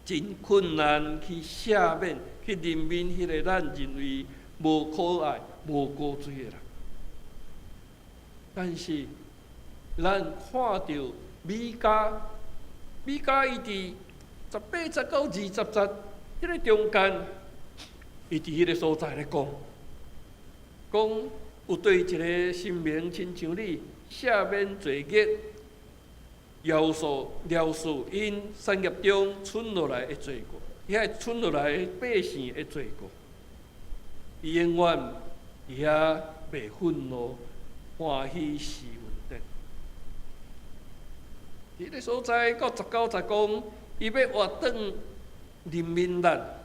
真困難去赦免、去憐憫彼個咱認為無可愛、無古錐的人。但是，咱看著米迦，米迦伊佇18節到20節彼個中間，伊佇彼個所在咧講，講有對一个神明親像你赦免罪孽，饒恕饒恕𪜶產業中存落來的罪過，遐存落來的百姓的罪過，伊永遠佇遐袂憤怒，歡喜施恩典。彼个所在到19節講，伊欲活轉憐憫咱，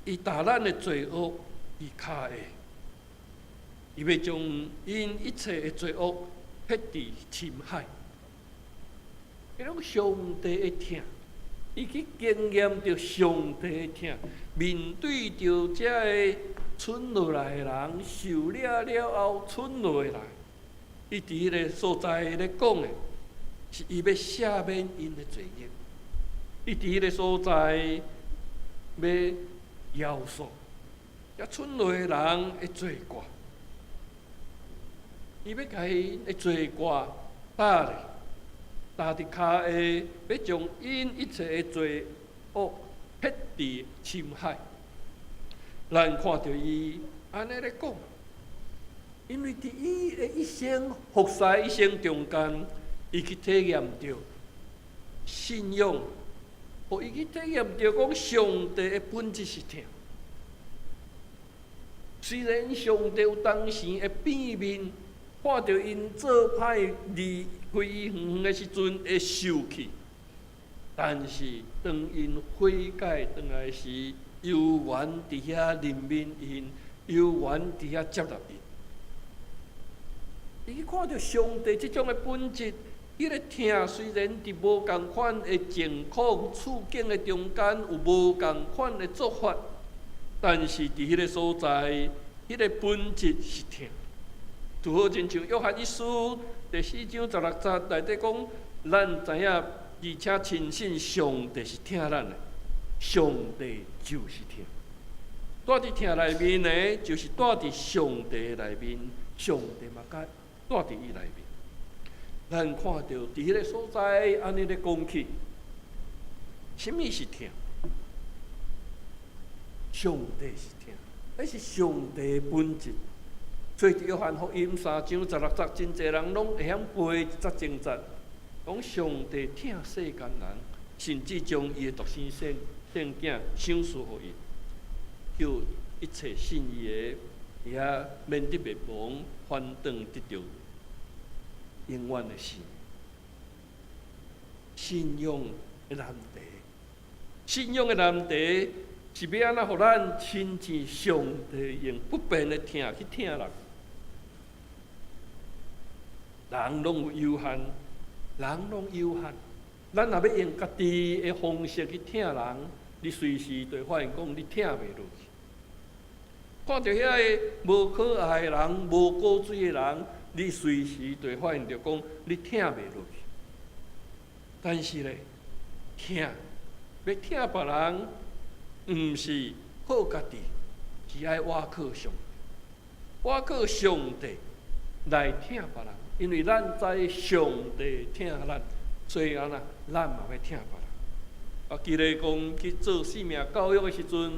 伊擔咱的罪惡佇跤下，伊欲將𪜶一切的罪惡撇佇深海。彼種上帝的疼，伊去經驗著上帝的疼，面對著遮个賰落來的人，受掠了後賰落來，伊佇彼个所在咧講的，是伊欲赦免𪜶的罪孽。伊佇彼个所在欲饒恕遮賰落的人的罪過，伊欲共𪜶的罪過擔咧，擔佇跤下，欲將𪜶一切的罪惡撇佇深海。咱看著伊按呢咧講，因為佇伊的一生服侍一生中間，伊去體驗著信仰，予伊去體驗著講上帝的本質是疼。雖然上帝有當時會變面，看著𪜶做歹離開伊遠遠的時陣會受氣，但是當𪜶悔改轉來時，猶原佇遐憐憫𪜶，猶原佇遐接納𪜶。伊看著上帝這種的本質，彼個疼雖然佇無仝款的情況處境的中間有無仝款的做法，但是佇彼個所在，彼個本質是疼。拄好親像約翰一書第4章16節內底講，咱知影而且深信上帝是疼咱的，上帝就是疼。住佇疼內面的，就是住佇上帝內面，上帝嘛佮住佇伊內面。咱看著佇彼个所在，按呢咧講起，啥物是疼？上帝是疼，彼是上帝的本質。所以佇約翰福音3章16節，真濟人攏會曉背這節經節，講上帝疼世間人，甚至將伊的獨生聖聖囝賞賜予伊，叫一切信伊的，也免得滅亡，反轉得著永遠的生。信仰的難題，信仰的難題是欲按怎予咱親近上帝，用不變的疼去疼人。人攏有有限，人攏有限。咱若欲用家己的方式去疼人，你隨時就會發現講你疼袂落去。看著遐个無可愛的人、無古錐的人，你隨時就會發現著講你疼袂落去。但是咧，疼欲疼別人，毋是靠家己，是是愛倚靠上帝，倚靠上帝來疼別人，因為咱知上帝疼咱，所以按呢，咱嘛欲疼別人。啊，記得講去做生命教育的時陣，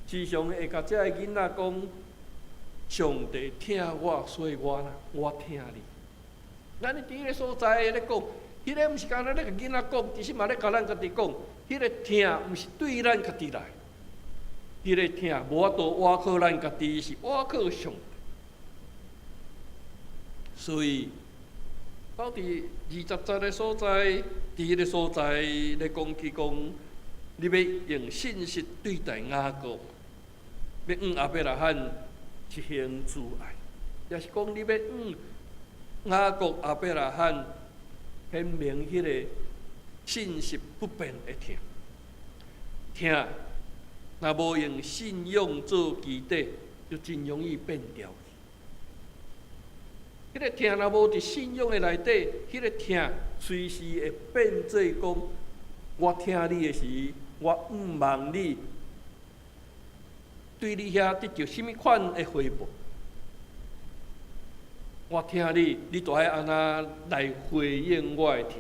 時常會共遮的囡仔講：上帝疼我，所以我呢，我疼你。咱佇彼个所在咧講，彼个毋是干焦咧共囡仔講，其實嘛咧共咱家己講，彼个疼毋是對咱家己來，彼个疼無法度倚靠咱家己，是倚靠上帝。所以，到佇20節的所在，佇彼个所在咧講起講，你欲用信實對待雅各，欲向亞伯拉罕實行慈愛，也是講你欲向雅各、亞伯拉罕顯明彼个信實不變的疼。疼，若無用信仰做基底，就真容易變調。彼个疼若無佇信仰的內底，彼个疼隨時會變做講，我疼你的時，我向望你，對你遐得著啥物款的回報。我疼你，你就愛按呢來回應我的疼。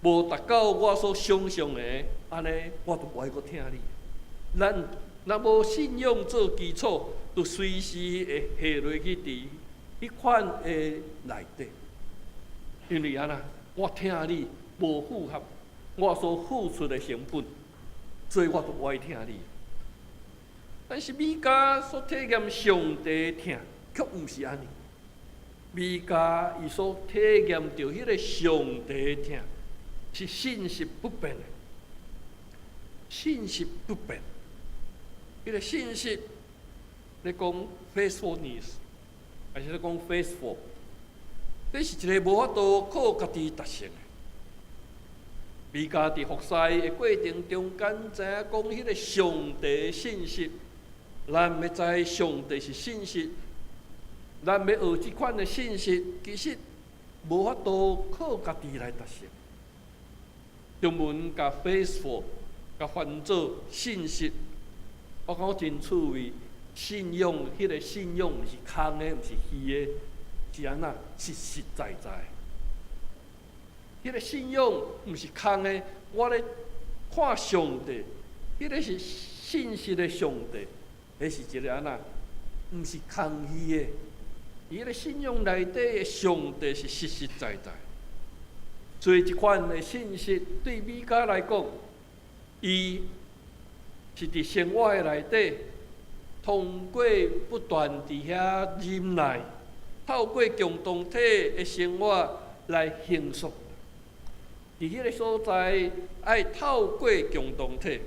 無達到我所想象的，按呢我就無愛閣疼你。咱若無信仰做基礎，就隨時會下落去佇彼款的內底。因為按呢，我疼你無符合我所付出的成本，所以我就無愛疼你。但是米迦所體驗上帝疼，卻毋是按呢。米迦伊所體驗著彼个上帝疼，是信實不變的，信實不變。彼个信實，咧講 faithfulness，還是咧講 faithful，這是一個無法度靠家己達成的。米迦佇服侍的過程中間，知影講彼个上帝信實，咱欲知上帝是信實，咱欲學這款的信實，其實無法度靠家己來達成。中文共 faithful，共翻做信實，我感覺真趣味。信仰，彼个信仰毋是空的，毋是虛的，是按怎？實實在在。彼个信仰毋是空的，我咧看上帝，彼个是信實的上帝，彼是一个按怎？毋是空虛的。彼个信仰內底的上帝是實實在在。所以這款的信實對米迦來講，伊是佇生活的內底，通過不斷佇遐忍耐，透過共同體的生活來形塑。佇彼个所在，愛透過共同體，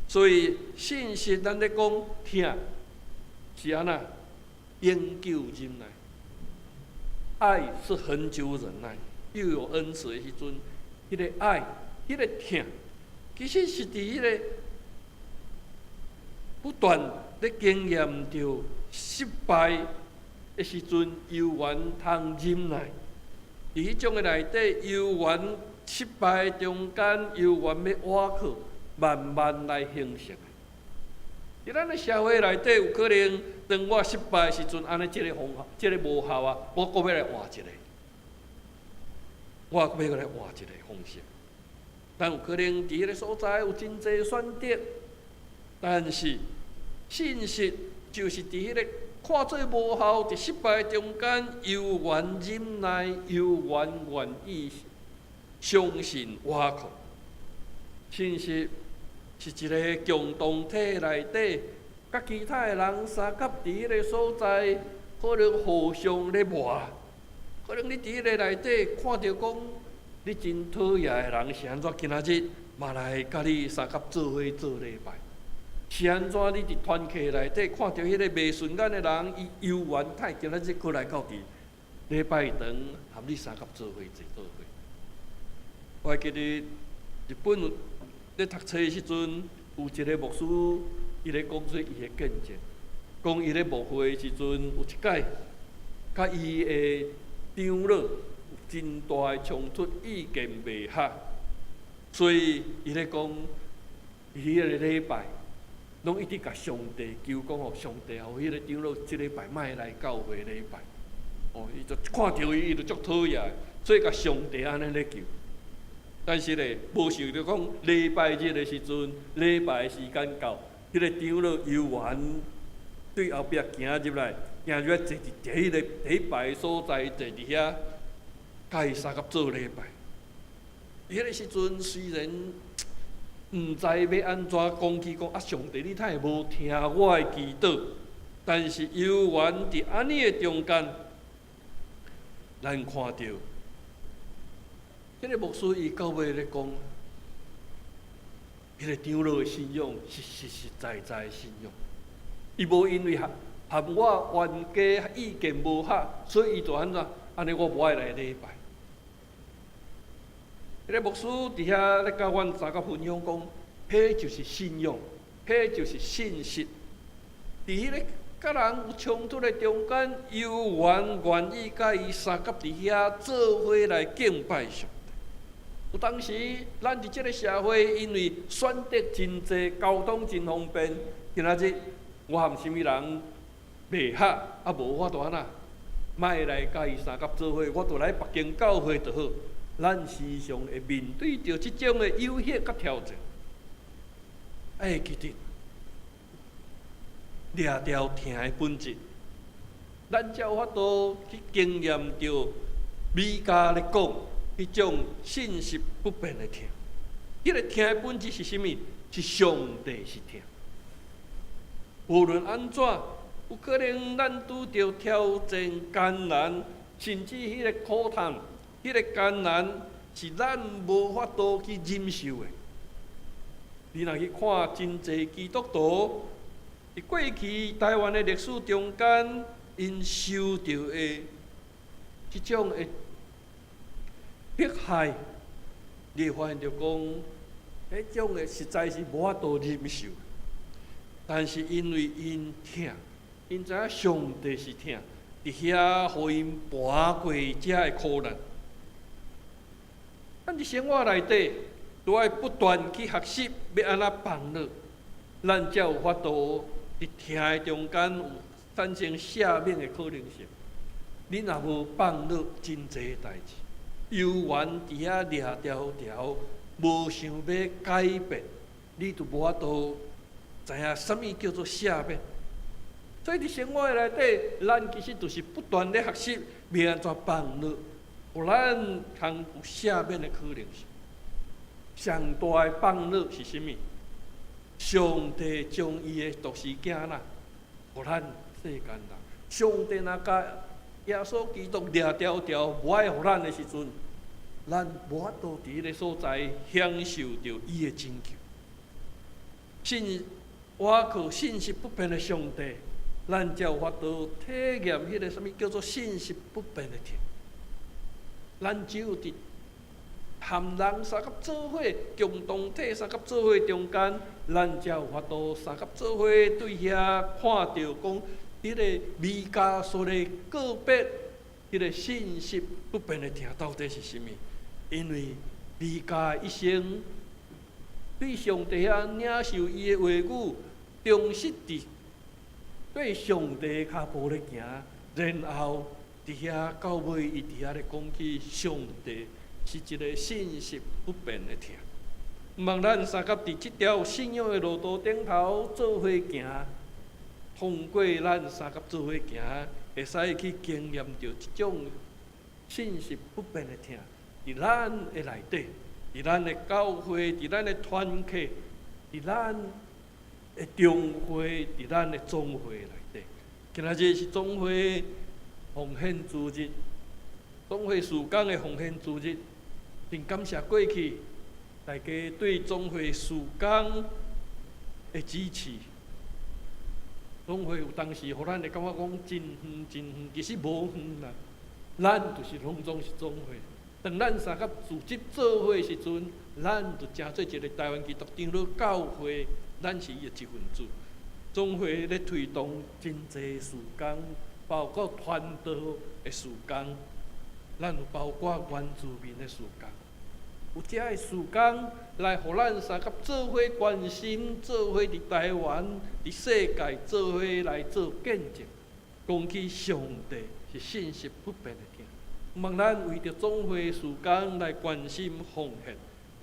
所以信實咱咧講疼是按怎？永久忍耐，愛是恆久忍耐，又有恩慈的時陣，彼个愛，彼个疼，其實是佇彼个不斷咧經驗著失敗的時陣，猶原通忍耐。佇彼種的內底，猶原失敗中間，猶原欲倚靠，慢慢來形成。佇咱的社會內底，有可能當我失敗時陣，按呢這个方法，這个無效啊，我閣欲來換一個，我閣欲來換一個方式。但有可能佇彼个所在有真濟選擇，但是信實就是佇彼个看做無效、佇失敗中間，猶原忍耐，猶原願意相信倚靠。信實是一个共同體內底，佮其他的人相佮佇彼个所在，可能互相咧磨。可能你佇彼个內底看著講，你真討厭的人是按怎今仔日嘛來佮你相佮做伙做禮拜？是按怎你佇團契內底看著彼个袂順眼的人，伊猶原太今仔日閣來到佇禮拜堂和你相佮做伙坐做伙。我會記得日本咧讀冊的時陣，有一个牧師，伊咧講出伊的見證，講伊咧牧會的時陣，有一擺，佮伊的長老有真大的衝突，意見袂合，所以伊咧講，伊彼个禮拜，攏一直共上帝求講吼，上帝予彼個長老這禮拜莫來教會禮拜。哦，伊就看著伊，伊就足討厭，所以共上帝按呢咧求。但是咧，無想著講禮拜日的時陣，禮拜的時間到，彼個長老猶原對後壁行入來，行入來坐佇第一個禮拜的所在，坐佇遐，共伊相佮做禮拜。彼個時陣雖然毋知欲按怎講起講啊，上帝你哪會無聽我的祈禱？但是猶原佇按呢的中間，咱看著，這个牧師伊到尾咧講，彼個長老的信仰是實實在在的信仰，伊無因為和我冤家意見無合，所以伊就按怎？按呢我無愛來禮拜。彼個牧師佇遐咧共阮三個分享講，彼就是信仰，彼就是信實。佇彼個佮人有衝突的中間，猶原願意共伊相佮佇遐做伙來敬拜上帝。有當時，咱佇這个社會，因為選擇真濟，交通真方便。今仔日我和啥物人袂合，啊無我就按怎，莫來共伊相佮做伙，我就來別間教會就好。咱時常會面對著這種的誘惑佮挑戰，愛記得掠牢疼的本質，咱才有法度去經驗著彌迦咧講彼種信實不變的疼。彼個疼的本質是啥物？是上帝是疼。無論按怎，有可能咱拄著挑戰艱難，甚至彼個苦痛。彼個艱難是咱無法度去忍受的。你若去看真濟基督徒，佇過去台灣的歷史中間，𪜶受著的這種的迫害，你會發現著講，彼種的實在是無法度忍受。但是因為𪜶疼，𪜶知影上帝是疼，佇遐予𪜶跋過這个苦難。咱佇生活內底，都愛不斷去學習欲按怎放落，咱才有法度佇疼的中間有產生赦免的可能性。你若無放落真濟代誌，猶原佇遐掠牢牢，無想欲改變，你就無法度知影啥物叫做赦免。所以佇生活內底，咱其實就是不斷咧學習欲按怎放落，予咱通有赦免的可能性。上大的放落是啥物？上帝將伊的獨生囝仔，予咱世間人。上帝若共耶穌基督掠牢牢，無愛予咱的時陣，咱無法度佇彼个所在享受著伊的拯救。信倚靠信實不變的上帝，咱才有法度體驗彼个啥物叫做信實不變的疼。咱只有佇和人相佮做伙，共同體相佮做伙中間，咱才有法度相佮做伙對遐看著講，彼個彌迦所咧告別，彼個信實不變的疼到底是啥物？因為彌迦一生對上帝遐領受伊的話語，忠實佇對上帝跤步咧行，然後佇遐到尾，伊佇遐咧講起上帝是一个信實不變的疼。望咱相佮佇這條信仰的路途頂頭做伙行，通過咱相佮做伙行，會使去經驗著這種信實不變的疼，佇咱的內底，佇咱的教會，佇咱的團契，佇咱的中會，佇咱的總會內底。今仔日是總會奉獻主日，總會事工的奉獻主日，真感謝過去大家對總會事工的支持。總會有當時予咱會感覺講真遠真遠，其實無遠啦。咱就是攏總是總會。當咱相佮組織做伙時陣，咱就成做一个台灣基督長老教會，咱是伊的一份子。總會咧推動真濟事工，包括傳道的事工，咱有包括原住民的事工。有遮个事工來予咱相佮做伙關心，做伙佇台灣、佇世界做伙來做見證，講起上帝是信實不變的疼。望咱為著總會事工來關心奉獻，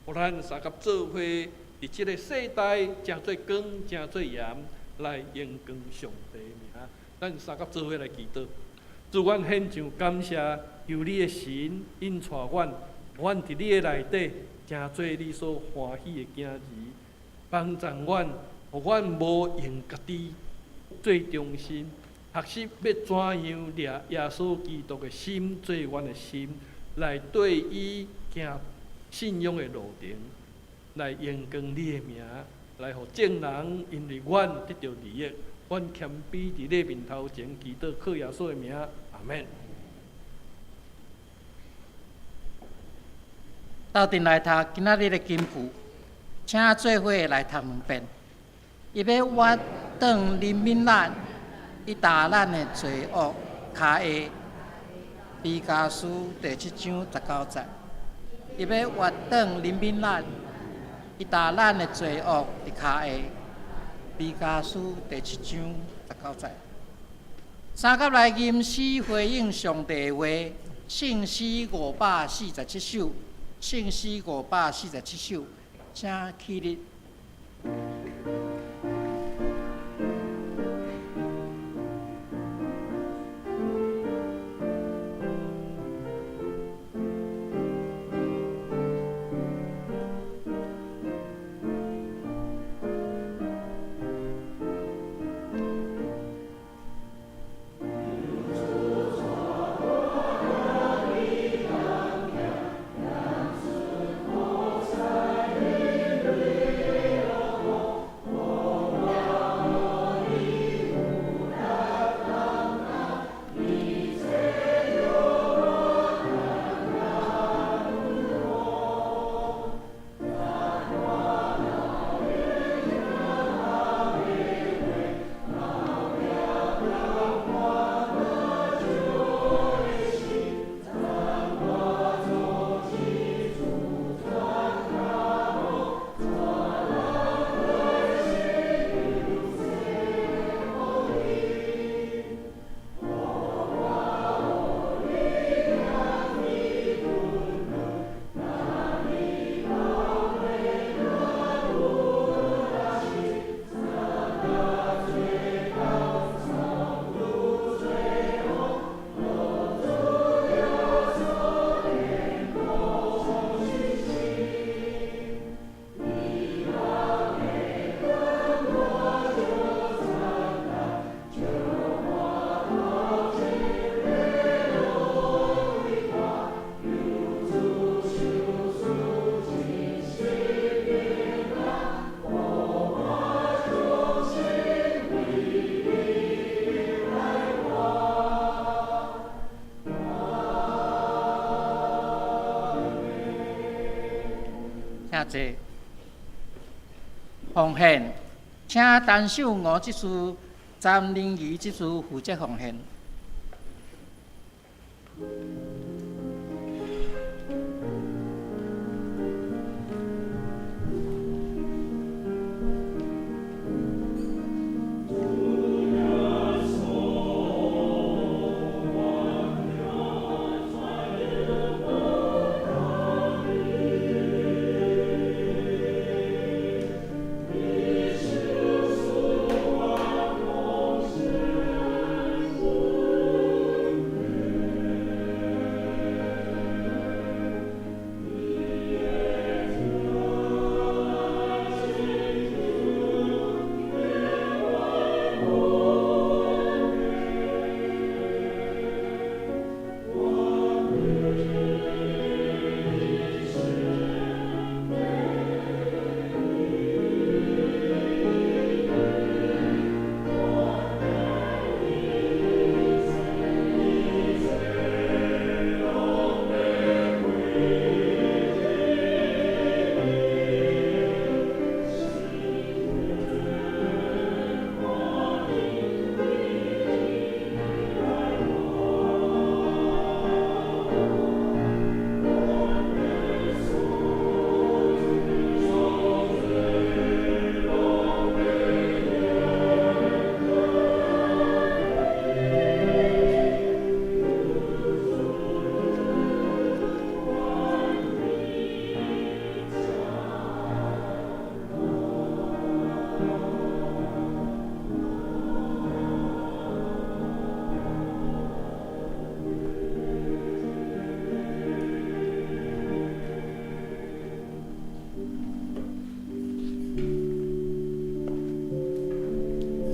予咱相佮做伙佇這个世代成做光、成做鹽，來榮光上帝的名。咱相佮做伙來祈禱，主，阮獻上感謝，求你的神引帶阮，阮佇你的內底成做你所歡喜的囝兒，幫助阮，予阮無用家己做中心，學習欲怎樣掠耶穌基督的心做阮的心，來對伊行信仰的路程，來榮光你的名，來予眾人因為阮得著利益。阮謙卑佇你面頭前祈禱，靠耶穌的名，阿們。鬥陣來讀今仔日的金句，請做伙來讀兩遍。伊欲挖斷憐憫咱，伊踏咱的罪惡跤下。彌迦書第七章十九節。伊欲挖斷憐憫咱，伊踏咱的罪惡佇跤下。彌迦書第七章十九節。相佮來吟詩回應上帝的話，聖詩547首，聖詩547首，請起立。請坐。奉獻，請陳秀娥執事、詹玲儀執事負責奉獻。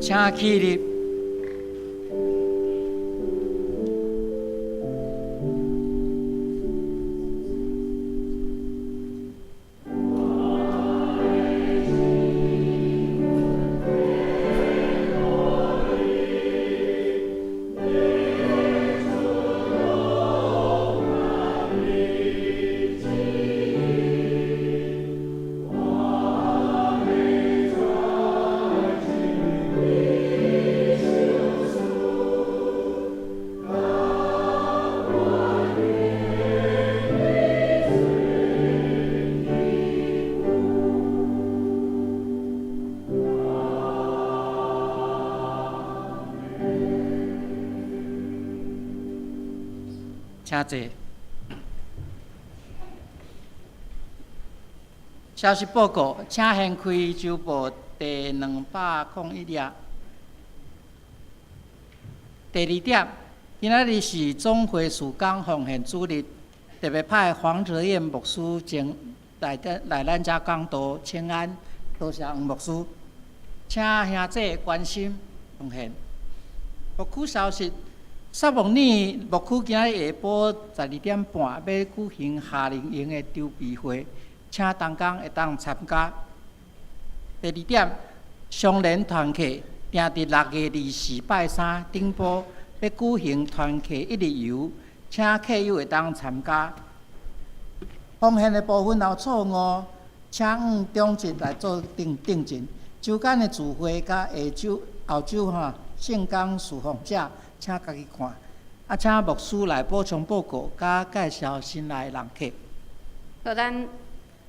請起立。請坐。消息報告，請掀開週報第201頁。第二點，今仔日是總會事工奉獻主日，特別派黃哲彥牧師前來來咱遮講道，請安，多謝黃牧師。請兄弟關心奉獻。牧區消息。薩牧爾牧區今仔日下晡12點半欲舉行夏令營的籌備會，請同工會當參加。第二點，雙連團契定佇6月24拜三頂晡欲舉行團契一日遊，請客友會當參加。奉獻的部分若有錯誤，請按長執來做訂訂正。週間的聚會佮下晝後晝吼聖工事奉者。請家己看，啊，請牧師來補充報告，佮介紹新來的人客。好，咱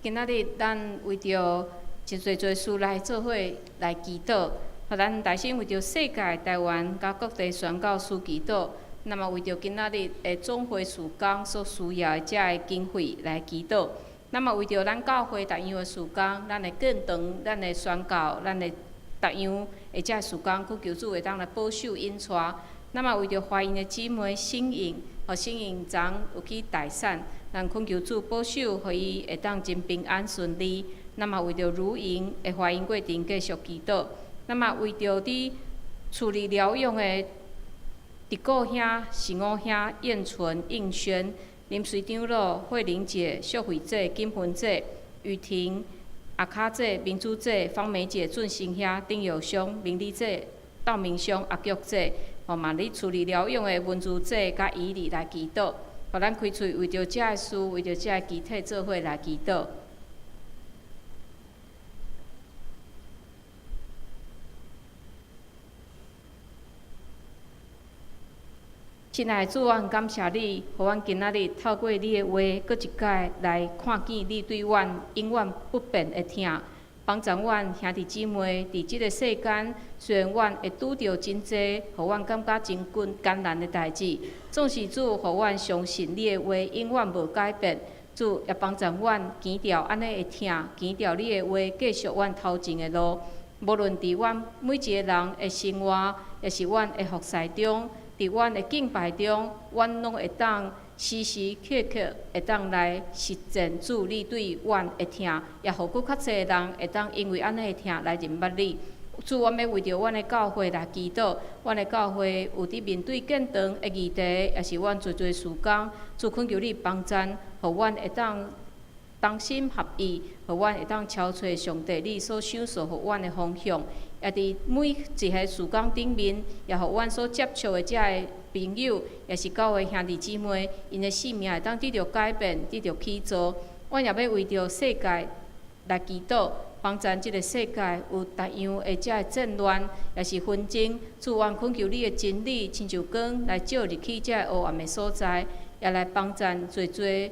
今仔日咱為著真濟濟事來做伙來祈禱。予咱大先為著世界、台灣佮各地宣教師祈禱。那麼為著今仔日的總會事工所需要的遮个經費來祈禱。那麼為著咱教會逐樣的事工，咱的建堂、咱的宣教、咱的逐樣的遮个事工，懇求主會當來保守引帶。那麼為著懷孕的姊妹新穎，予新穎昨有去待產，咱懇求主保守，予伊會當真平安順利。那麼為著如瑩的懷孕過程繼續祈禱。那麼為著佇處理療養的迪顧兄、是五兄、燕純、應軒、林隨長老、慧玲姐、秀慧姐、金芬姐、雨婷、阿卡姐、明珠姐、方梅姐、俊生兄、丁友兄、明丽姐、道明兄、阿菊姐。吼嘛，咧处理疗养的文珠姐佮伊里來祈禱，予咱開喙為著遮个事，為著遮个肢體做伙來祈禱。親愛的主，阮感謝你，予阮今仔日透過你的話，閣一擺來看見你對阮永遠不變的疼。幫助阮兄弟姊妹佇這个世間，雖然阮會拄著真濟，予阮感覺真困艱難的代誌，總是主予阮相信你的話永遠無改變。主也幫助阮堅牢按呢的疼，堅牢你的話，繼續阮頭前的路。無論佇阮每一个人的生活，抑是阮的服侍中，佇阮的敬拜中，阮攏會當時時刻刻會當來實踐主你對阮的疼，也予閣較濟人會當因為按呢的疼來認捌你。主，阮欲為著阮的教會來祈禱，阮的教會有佇面對建堂的議題，抑是阮濟濟事工，主懇求你幫贊，予阮會當同心合意，予阮會當朝揣上帝你所賞賜予阮的方向，也佇每一个事工頂面，也予阮所接觸的遮个朋友，抑是教會兄弟姊妹，𪜶的生命會當得著改變，得著起造。阮也欲為著世界來祈禱，幫贊這个世界有逐樣的遮个戰亂，抑是紛爭。主，阮懇求你的真理，親像光來照入去遮个黑暗的所在，也來幫贊濟濟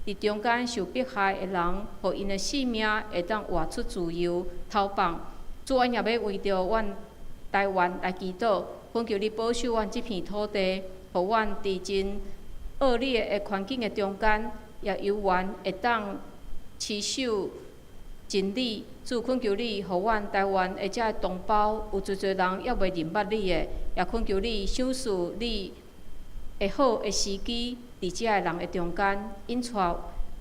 佇中間受迫害的人，予𪜶的性命會當活出自由、逃放。主，阮也欲為著阮台灣來祈禱，懇求你保守阮這片土地，予阮佇真惡劣的環境的中間，也猶原會當持守真理。主，懇求你，予阮台灣的遮个同胞有濟濟人猶未認捌你的，也懇求你賞賜你的好的時機，佇遮个人的中間，引帶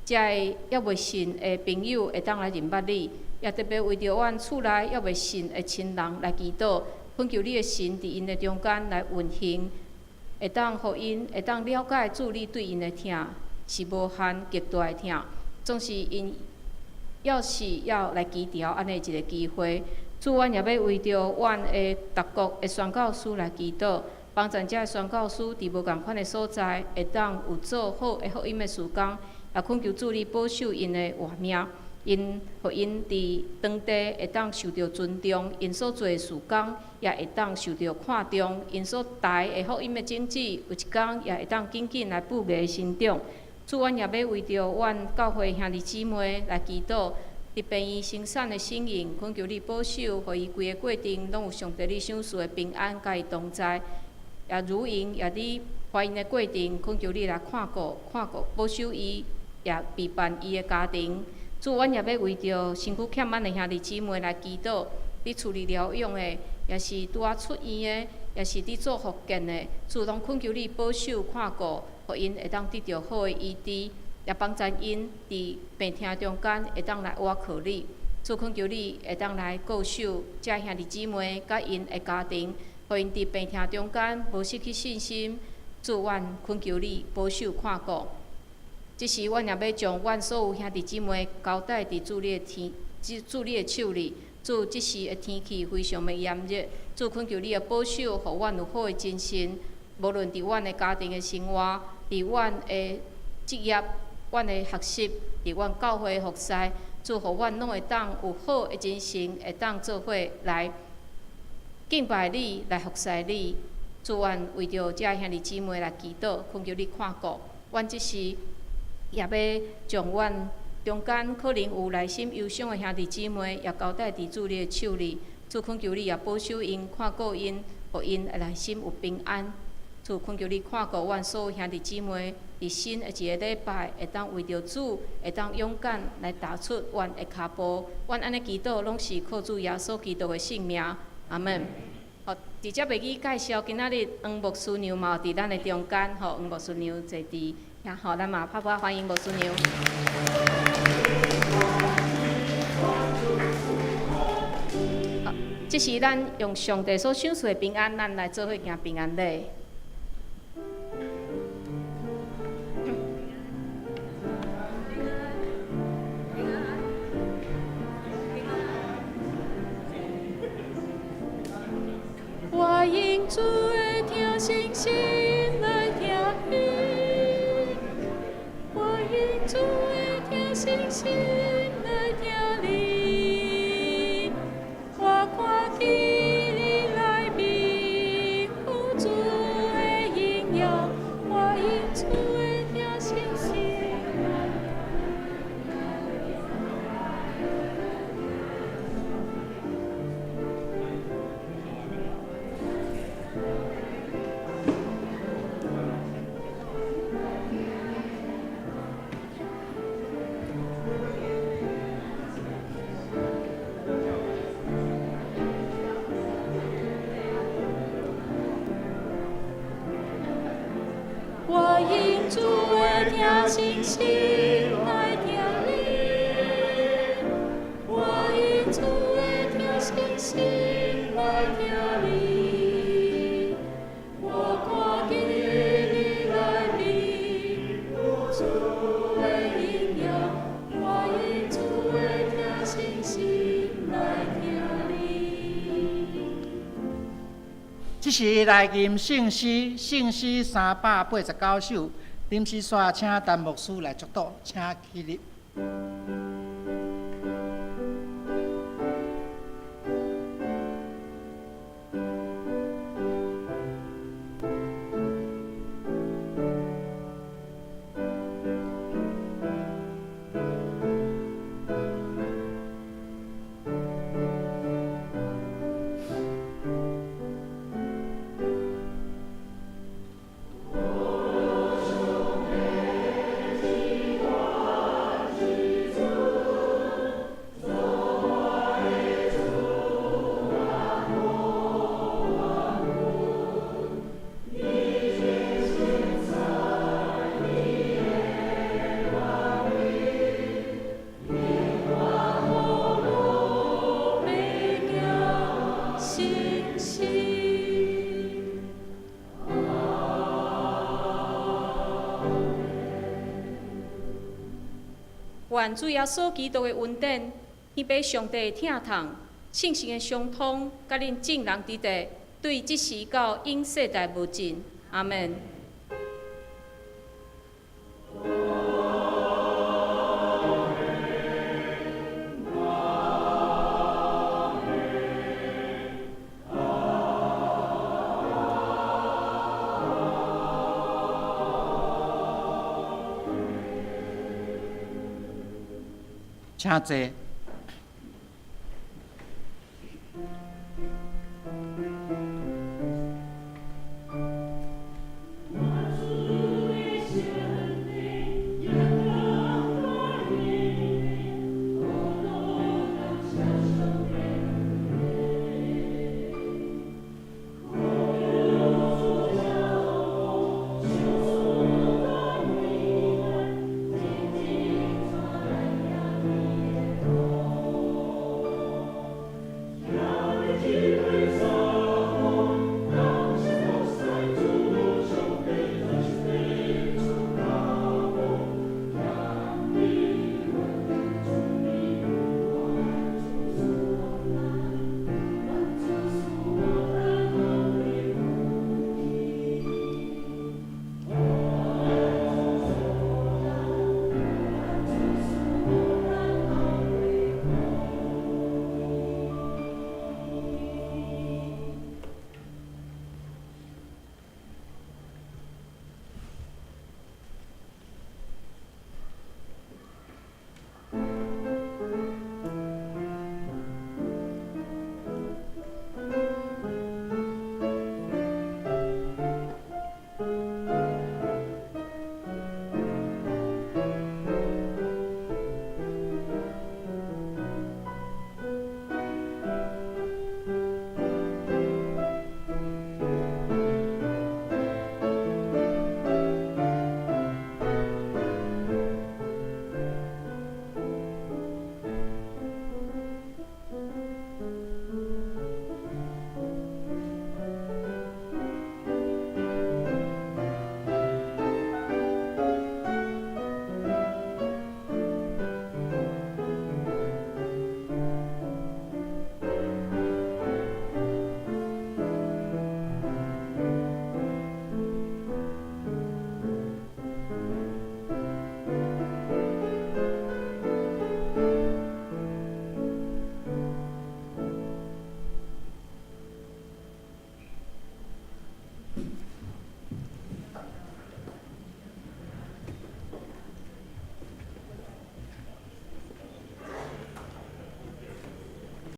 遮个猶未信的朋友會當來認捌你，也特別為著阮厝內猶未信的親人來祈禱，懇求你的神佇𪜶的中間來運行，會當予𪜶會當了解主你對𪜶的疼是無限極大的疼，總是𪜶要是要來祈禱按呢一个機會。主，阮也欲為著阮的逐國的宣教師來祈禱，幫贊遮的宣教師佇無仝款的所在，會當有做好的福音的事工，也懇求主你保守𪜶的活命，𪜶予𪜶佇當地會當受著尊重，𪜶所做的事工也會當受著看重，𪜶所帶的福音的種子，有一工也會當緊緊來布芽生長。主，阮也欲為著阮教會兄弟姊妹來祈禱。佇病院生產的身孕，懇求你保守，予伊規个過程攏有上帝你賞賜的平安，佮伊同在。也如嬰也佇懷孕的過程，懇求你來看顧、看顧、保守伊，也陪伴伊的家庭。主，阮也欲為著身軀欠滿的兄弟姊妹來祈禱，佇厝裡療養的，也是拄仔出院的，也是佇做復健的，主攏懇求你保守看顧，予𪜶會當得著好的醫治。也幫贊𪜶佇病痛中間會當來倚靠你，主懇求你會當來顧守遮兄弟姊妹佮𪜶的家庭，予𪜶佇病痛中間無失去信心。主，阮懇求你保守看顧。這時，阮也欲將阮所有兄弟姊妹交代佇主你的天，主你的手裡。主，這時的天氣非常的炎熱，主懇求你的保守，予阮有好的精神，無論佇阮的家庭的生活，佇阮的職業。阮的學習，佇阮教會服侍，主予阮攏會當有好的精神，會當做伙來敬拜你，來服侍你。主，阮為著遮兄弟姊妹來祈禱，懇求你看顧。阮這時也欲將阮中間可能有內心憂傷的兄弟姊妹，也交代佇主你的手裡。主懇求你也保守𪜶，看顧𪜶，予𪜶的內心有平安。主懇求你看顧阮所有兄弟姊妹，佇新的一个禮拜，會當為著主，會當勇敢來踏出阮的跤步。阮按呢祈禱，攏是靠主耶穌基督的聖名。阿們。好，佇遮袂記介紹，今仔日黃牧師娘嘛佇咱的中間，吼，黃牧師娘坐佇遐，吼，咱嘛拍拍歡迎牧師娘。好，這時咱用上帝所賞賜的平安，咱來做伙行平安禮。我因主的疼誠心來聽你，我因主的疼誠心來聽你，我看見你內面有主的榮耀，我因主的疼誠心來。我因主的疼誠心來聽你，我因主的疼誠心來聽你，我看見你內面有主的榮耀，我因主的疼誠心來聽你。這時來吟聖詩，聖詩389首，臨時煞請陳牧師來祝禱，請起立。主。願主耶穌基督的恩典，天父上帝的疼痛，聖神的相通，佮恁眾人佇佇，對這時到永世代無盡。阿們。請坐。